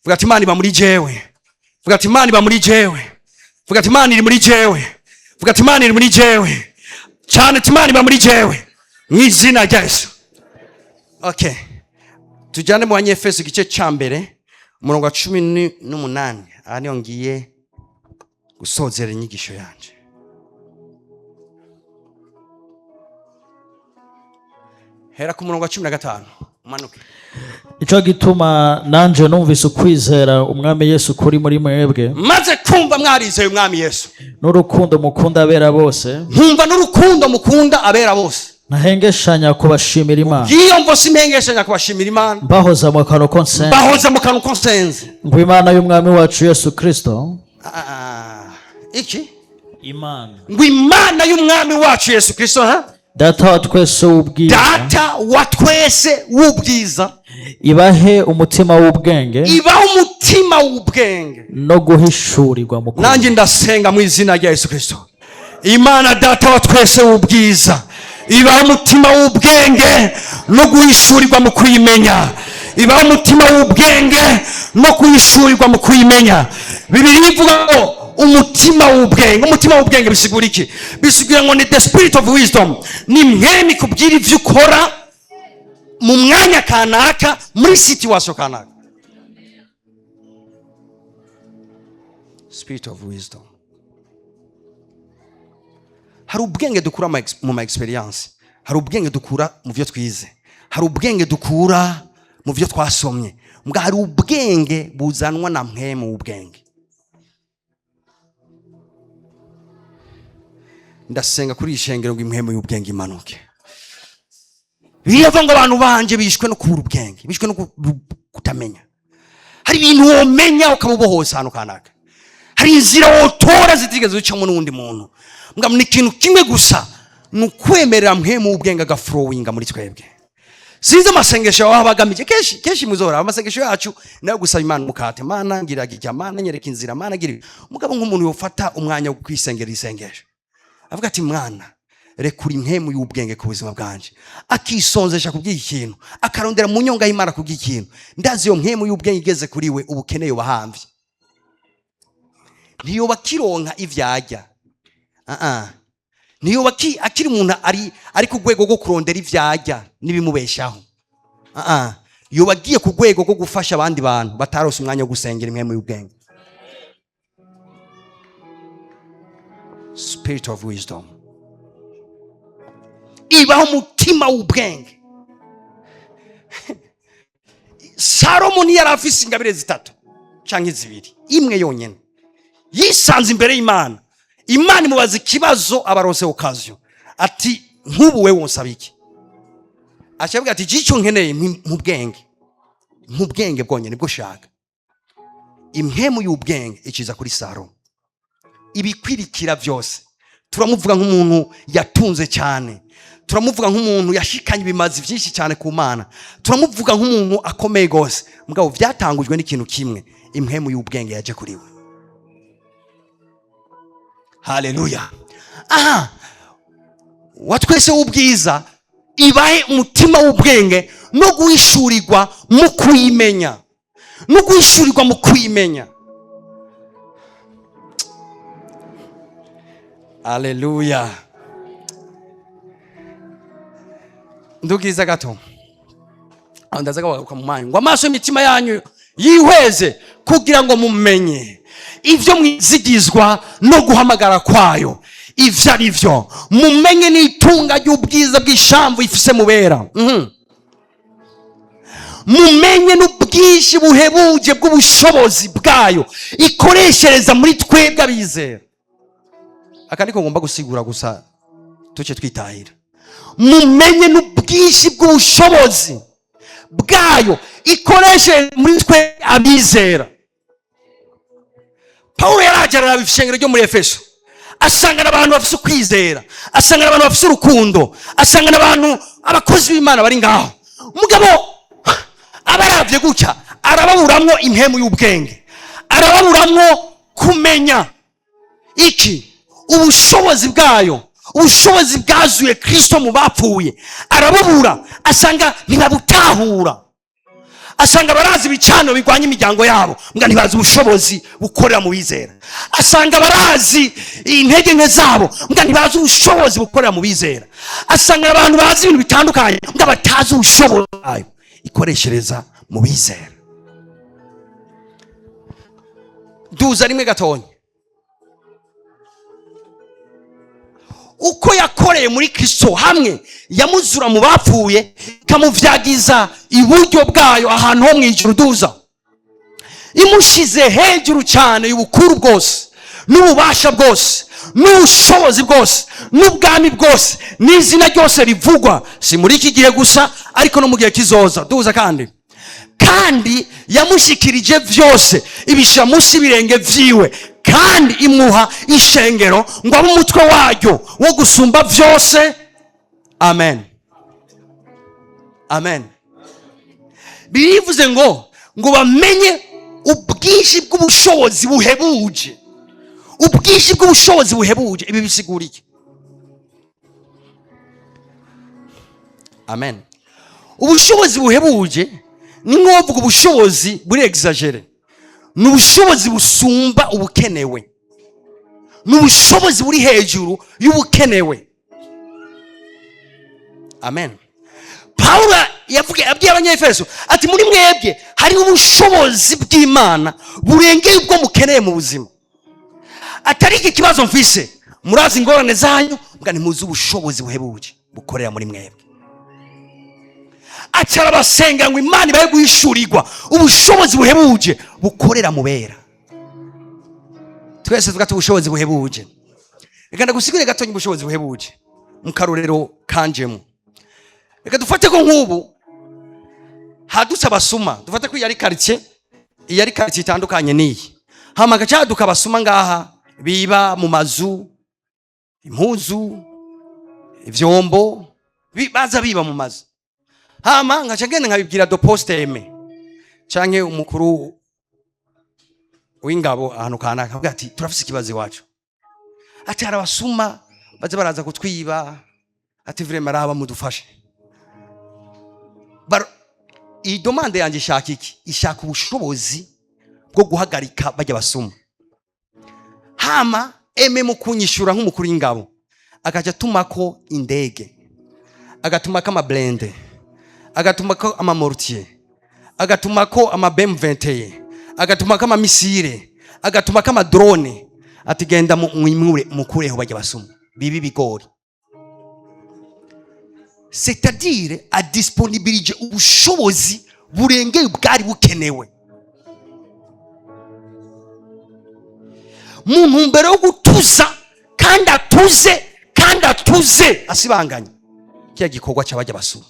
Vuga ati: "Imana iba muri jewe." Vuga ati: "Imana iba muri jewe." Vuga ati: "Imana iri muri jewe." Vuga ati: "Imana iri muri jewe." Cyane ati: "Imana iba muri jewe." Mu izina rya Yesu. Okay. Tujyane mu Banyefeso igice cya mbere, umurongo wa 18. Aha niho ngiye gusozera inyigisho yanje. Hera ku murongo wa 15 umanuke. Ico gituma nanje numvise ukwizera Umwami Yesu kuri muri mwebwe, maze kumva mwarizeye Umwami Yesu, n'urukundo mukunda abera bose, nkumva n'urukundo mukunda abera bose, ntahengeshanya kubashimira Imana. Iyo mvo simpengeshanya kubashimira Imana. Mbahoza mu kantu ko nsenga, Bahoza mu kantu ko nsenze, ngo Imana y'Umwami wacu Yesu Kristo, Ah, iki? Imana, Ngo Imana y'Umwami wacu Yesu Kristo, ha? Data wa twese w'ubwiza, Data wa twese w'ubwiza, ibahe umutima w'ubwenge, ibaho umutima w'ubwenge no guhishurirwa mu kuri. Nanjye ndasenga mu izina rya Yesu Kristo, Imana Data wa twese w'ubwiza ibaho umutima w'ubwenge no guhishurirwa mu kuyimenya, ibaho umutima w'ubwenge no guhishurirwa mu kuyimenya. Bibiliya ivuga ngo umutima w'ubwenge. Umutima w'ubwenge bisigura iki? Bisigura ngo ni the spirit of wisdom, ni mwene kubwira ivyo ukora mu mwanya kanaka, muri situation kanaka. Spirit of wisdom. Hari ubwenge dukura mu ma experience, hari ubwenge dukura mu byo twize, Hari ubwenge dukura mu byo twasomye, mbwa hari ubwenge buzanwa na mpwemu w'ubwenge. Ndasenga kuri iyi shengero ngo impwemu y'ubwenge imanuke. Biravuga ngo abantu banje bishwe no kubura ubwenge, bishwe no kutamenya. Hari ibintu womenya ukabubohoza ahantu kanaka, hari inzira wotora zitigeze zicamo n'uwundi muntu. Mbwa ni ikintu kimwe gusa, ni ukwemerera mpwemu w'ubwenge agafurowinga muri twebwe. Sinzi amasengesho yawe abagamije. Kenshi kenshi muzora amasengesho yacu nayo gusaba Imana umukate, Mana ngira gijya, Mana nyereka inzira, Mana ngira ibi. Mugabo nk'umuntu yofata umwanya wo kwisengera isengesho avuga ati mwana rekura impwemu y'ubwenge ku buzima bwanje, akisonzesha kubw'iki kintu, akarondera mu nyonga y'Imana kubw'iki kintu, ndazi iyo mpwemu y'ubwenge igeze kuri we, ubukene yobahamvye, ntiyoba akironka ivyarya. Ntiyoba akiri umuntu ari ku rwego rwo kurondera ivyarya n'ibimubeshaho. Yoba agiye ku rwego rwo gufasha abandi bantu batarose umwanya wo gusengera impwemu y'ubwenge. Spirit of wisdom ibaho umutima w'ubwenge. Salomo ntiyari afise ingabire zitatu canke zibiri, imwe yonyene. Yisanze imbere y'Imana, Imana imubaza ikibazo, abaronse occasion ati nk'ubu wewe wonsaba iki? Aca avuga ati jico nkeneye mu bwenge, mu bwenge bwonyene bwo shaka. Impwemu y'ubwenge ikiza kuri Salomo, ibikwirikira byose. Turamuvuga nk'umuntu yatunze cyane, turamuvuga nk'umuntu yashikanye ibimazi byinshi cyane ku Mana, turamuvuga nk'umuntu akomeye gose, mugabo byatangujwe n'ikintu kimwe, impwemu y'ubwenge yaje kuri we. Haleluya. Aha wa twese w'ubwiza ibahe umutima w'ubwenge no guhishurirwa mu kuyimenya, no guhishurirwa mu kuyimenya. Haleluya. Ndugiza gato aho ndaza kugaruka mu mwanya ngo amaso y'imitima yanyu yihweze kugira ngo mumenye ivyo mwizigizwa no guhamagara kwayo ivyo ari vyo, mumenye n'itunga ry'ubwiza bw'ishamvu ifise mubera. Mumenye n'ubwinshi buhebuje bw'ubushobozi bwayo ikoreshereza muri twebwe abizera. Aka niko ngomba gusigura gusa tuce twitahira. Mumenye n'ubwinshi bw'ubushobozi bwayo ikoreshereza muri twe abizera. Paulo yaraje araraba ishengero ryo muri Efeso, asangana abantu bafise ukwizera, asangana abantu bafise urukundo, asangana abantu abakozi b'Imana bari ngaho. Mugabo abaravye gutya arababuramwo impemu y'ubwenge, arababuramwo kumenya iki ubushobozi bwayo, ubushobozi bwazuye Kristo mu bapfuye, arabubura, asanga ntibabutahura, asanga barazi ibicano bigwanya imiryango yabo, mbwa ntibazi ubushobozi bukorera mu bizera, asanga barazi intege nke zabo, mbwa ntibazi ubushobozi bukorera mu bizera, asanga abantu bazi ibintu bitandukanye, mbwa batazi ubushobozi bwayo ikoreshereza mu bizera. Duza rimwe gatonya uko yakoreye muri Kristo hamwe yamuzura mu bapfuye ikamuvyagiza iburyo bwayo ahantu ho mwijuru. Duza imushize hejuru cyane y'ubukuru bwose n'ububasha bwose n'ubushobozi bwose n'ubwami bwose n'izina ryose rivugwa, si muri iki gihe gusa ariko no mu gihe kizoza. Duza kandi kandi yamushikirije vyose ibisha munsi ibirenge vyiwe, kandi imuha ishengero ngo abe umutwe waryo wo gusumba vyose. Amen, amen. Birivuze ngo bamenye ubwinshi bw'ubushobozi buhebuje, ubwinshi bw'ubushobozi buhebuje. Ibi bisigura iki? Amen. Ubushobozi buhebuje ni nkovuga ubushobozi buri exagere, ni ubushobozi busumba ubukenewe, ni ubushobozi buri hejuru y'ubukenewe. Amen. Paulo yabwiye Abanyefeso ati muri mwebwe hari ubushobozi bw'Imana burengeye ubwo mukeneye mu buzima. Atari iki kibazo mfise, murazi ingorane zanyu, mbwa ntimuzi ubushobozi buhebuje bukorera muri mwebwe. Aca arabasenga ngo Imana ibahe guhishurirwa ubushobozi buhebuje bukorera mu bera. Twese tuvuga ati ubushobozi buhebuje. Reka ndagusigure gatonya ubushobozi buhebuje mu karorero kanjemo. Reka dufate ko nk'ubu hadutse abasuma. Dufate ko iyi ari quartier, iyi ari quartier itandukanye n'iyi. Hama hagaca haduka abasuma ngaha biba mu mazu, impuzu, ivyombo, baza biba mu mazu. Hama nkaca ngenda nkabibwira de poste eme canke umukuru w'ingabo ahantu kanaka, nkavuga ati turafise ikibazo iwacu, ati hari abasuma baza baraza kutwiba, ati vraiment araba mudufashe. Iyi demande yanjye ishaka iki? Ishaka ubushobozi bwo guhagarika bajya basuma. Hama eme mu kunyishura nk'umukuru w'ingabo agaca atumako indege, agatumako ama blindés, agatumako ama mortiers, agatumako ama BM21, agatumako ama missiles, agatumako ama drones, ati genda mwimure mukureho bajya basuma bibi bigori. C'est-à-dire adisponibilije ubushobozi burengeye ubwari bukenewe mu ntumbero yo gutuza, kandi atuze, kandi atuze asibanganye kiriya gikorwa cy'abajya basuma.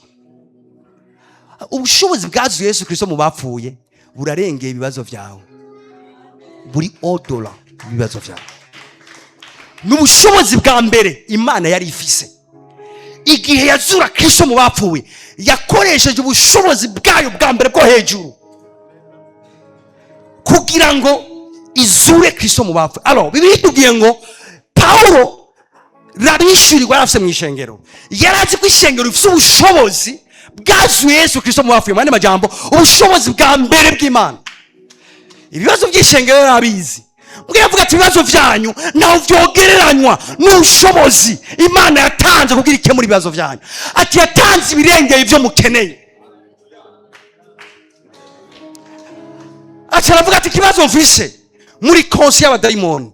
Ubushobozi bwazuye Yesu Kristo mu bapfuye burarengeye ibibazo byawe, buri au-delà ibibazo byawe. Ni ubushobozi bwa mbere Imana yari ifise igihe yazura Kristo mu bapfuye. Yakoresheje ubushobozi bwayo bwa mbere bwo hejuru kugira ngo izure Kristo mu bapfuye. Alors Bibiliya itubwiye ngo Pawulo rabishyurirwa yari afise mu ishengero, yari azi ko ishengero rifise ubushobozi bwazuye Yesu Kristo mu bapfuye. Mu yandi majambo, ubushobozi bwa mbere bw'Imana, ibibazo by'ishengero yari abizi. Mbwe yavuga ati ibibazo byanyu ntaho vyogereranywa n'ubushobozi Imana yatanze kugira ikemura ibibazo byanyu. Ati yatanze ibirengeye ibyo mukeneye. Aca aravuga ati ikibazo mfise muri konsi y'abadayimoni,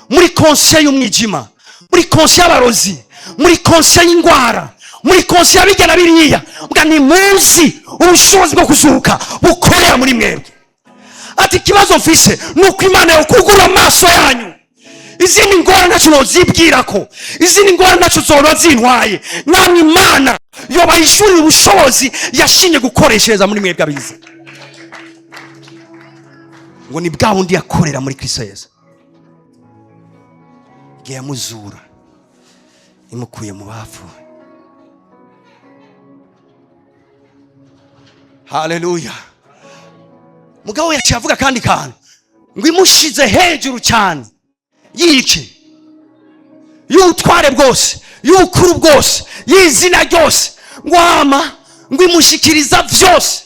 muri konsi y'umwijima, muri konsi y'abarozi, muri konsi y'indwara, muri konsi y'abijya na biriya, mbwa ntimuzi ubushobozi bwo kuzuka bukorera muri mwebwe. Ati ikibazo mfise ni uko Imana yokugura amaso yanyu. Izindi ngorane ntacyo nozibwira, ko izindi ngorane ntacyo zoba zintwaye. Namwe Imana yobayishurira ubushobozi yashinye gukoreshereza muri mwebwe abize, ngo ni bwa bundi yakorera muri Kristo Yesu igihe yamuzura imukuye mu bapfuye. Haleluya! Mugabo yaciye avuga akandi kantu ngo imushize hejuru cyane y'iki? Y'ubutware bwose, y'ubukuru bwose, y'izina ryose. Ngo hama ngo imushyikiriza byose,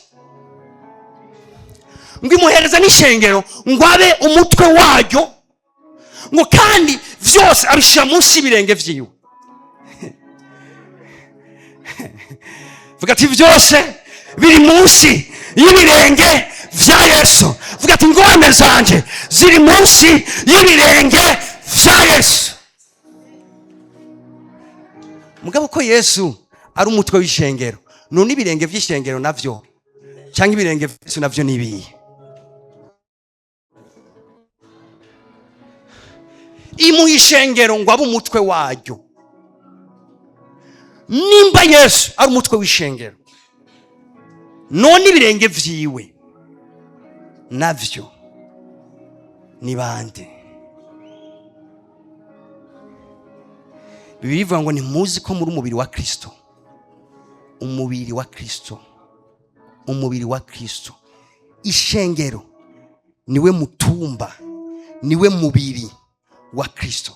ngo imuhereza n'ishengero ngo abe umutwe waryo, ngo kandi byose abishyira munsi y'ibirenge vyiwe. Vuga ati byose biri munsi y'ibirenge vya Yesu. Vuga ati ingorane zanje ziri munsi y'ibirenge vya Yesu. Mugabo ko Yesu ari umutwe w'ishengero, none ibirenge vy'ishengero navyo cyangwa ibirenge vya Yesu navyo nibiye? Imuha ishengero ngo abe umutwe waryo. Nimba Yesu ari umutwe w'ishengero, none ibirenge vyiwe navyo ni bande? Bibiliya ivuga ngo ntimuzi ko muri umubiri wa Kristo? Umubiri wa Kristo, umubiri wa Kristo. Ishengero niwe mutumba, niwe mubiri wa Kristo.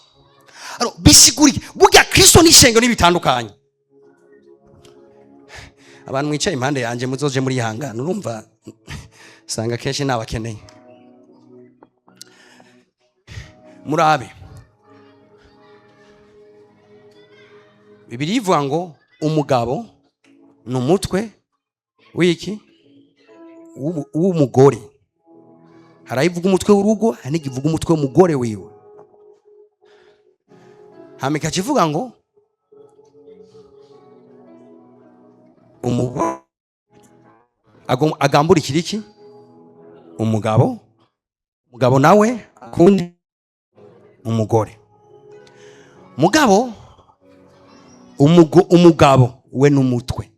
Alors, bisiguriye burya Kristo n'ishengero ntibitandukanye. Abantu mwicaye impande yanjye muzoje muri ihangana, urumva sanga kenshi nabakeneye. Murabe, Bibiliya ivuga ngo umugabo ni umutwe w'iki? W'umugore. Hari aho ivuga umutwe w'urugo, hari n'igivuga umutwe w'umugore wiwe. Hama ikaca ivuga ngo umugore Agamburikira iki? Umugabo. Umugabo nawe akunde umugore. Mugabo umugabo we n'umutwe.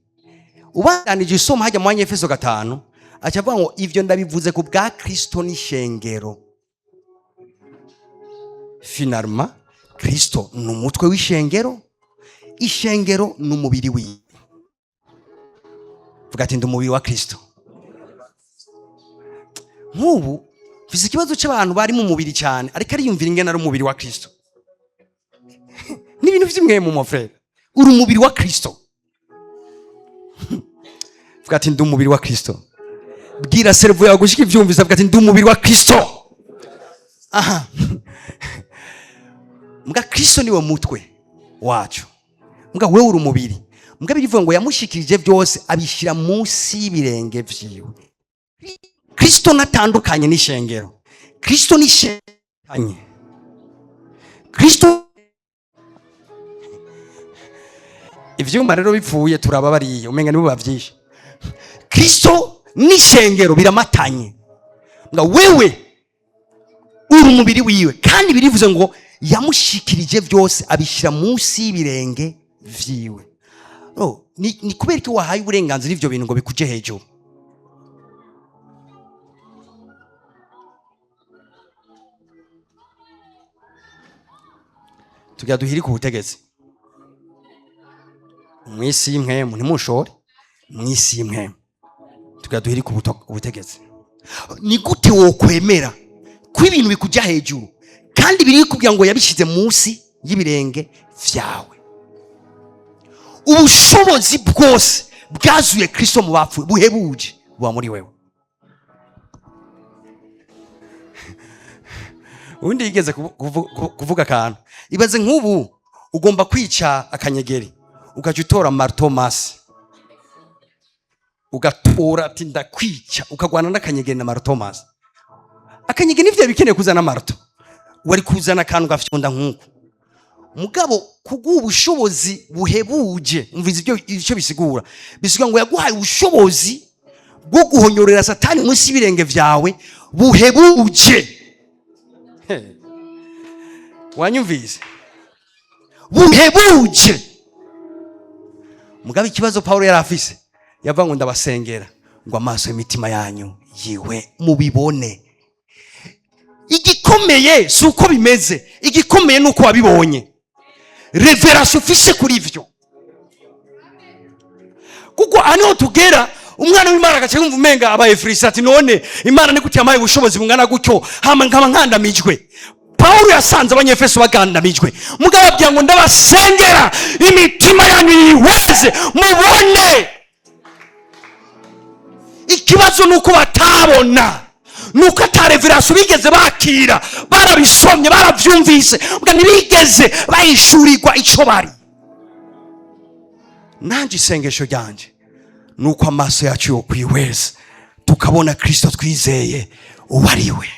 Ubandanije isoma hajya mu Banyefeso 5, aca avuga ngo ivyo ndabivuze ku bwa Kristo n'ishengero. Finalement, Kristo ni umutwe w'ishengero, ishengero ni umubiri wiwe. Vuga ati ndi umubiri wa Kristo. Nk'ubu mfise ikibazo c'abantu bari mu mubiri cyane, ariko ariyumvira ingene ari umubiri wa Kristo. Ni ibintu vy'imwe mon frère. Uri umubiri wa Kristo. Vuga ati ndi umubiri wa Kristo. Bwira cerveau yawe gushika ivyumvise, vuga ati ndi umubiri wa Kristo. Aha. Mbwa Kristo niwe mutwe wacu. Mbwa wewe uri umubiri. Mbwa birivuga ngo yamushikirije byose abishyira munsi y'ibirenge vyiwe. Kristo natandukanye n'ishengero. Kristo n'ishengero. Kristo ivyuma rero bipfuye turaba bariye umenga nibo bavyishe. Kristo n'ishengero biramatanye. Mbwa wewe uri umubiri wiwe, kandi birivuze ngo yamushikirije byose abishyira munsi y'ibirenge vyiwe. Oh, ni kubera ko wahaye uburenganzira ivyo bintu ngo bikuje hejuru? Tugira duhirike ubutegetsi mw'isi y'impwemu, ntimushore mw'isi y'impwemu. Tugira duhirike ubutegetsi. Ni gute wokwemera ko ibintu bikuja hejuru kandi biri kugira ngo yabishyize munsi y'ibirenge vyawe? Ubushobozi bwose bwazuye Kristo mu bapfuye buhebuje buba muri wewe. Ubundi yigeze kuvuga akantu, ibaze nk'ubu ugomba kwica akanyegeri, ugaca utora marteau masse, ugatora ati ndakwica, ukagwana n'akanyegeri na marteau masse. Akanyegeri nivyo bikeneye kuzana marteau, wari kuzana akantu gafyonda nk'uko. Mugabo kuguha ubushobozi buhebuje, umviza ibyo icyo bisigura, bisigura ngo yaguhaye ubushobozi bwo guhonyorera Satani munsi y'ibirenge vyawe buhebuje. Wanyumvise? Buhebuje. Mugabo ikibazo Paulo yari afise, yavuga ngo ndabasengera ngo amaso y'imitima yanyu yiwe mubibone. Igikomeye si uko bimeze, igikomeye ni uko wabibonye. Révélation ufise kuri ivyo. Kuko aha niho tugera umwana w'Imana agaca yumva umenga abaye frustré, ati none Imana ni gute yampaye ubushobozi bungana gutyo hama nkaba nkandamijwe? Paulo yasanze Abanyefeso bagandamijwe, mugabo ababwira ngo ndabasengera imitima yanyu yihweze mubone. Ikibazo ni uko batabona, ni uko ata révélation bigeze bakira. Barabisomye, barabyumvise, mbwa ntibigeze bahishurirwa ico bari. Nanjye isengesho ryanje ni uko amaso yacu yo kwihweza tukabona Kristo twizeye uwo ari we.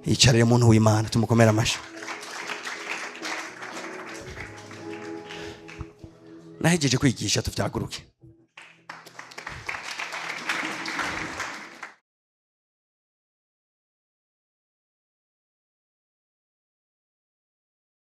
Yicarire muntu w'Imana, tumukomere amashyi. Nahejeje kwigisha, tuvyaguruke.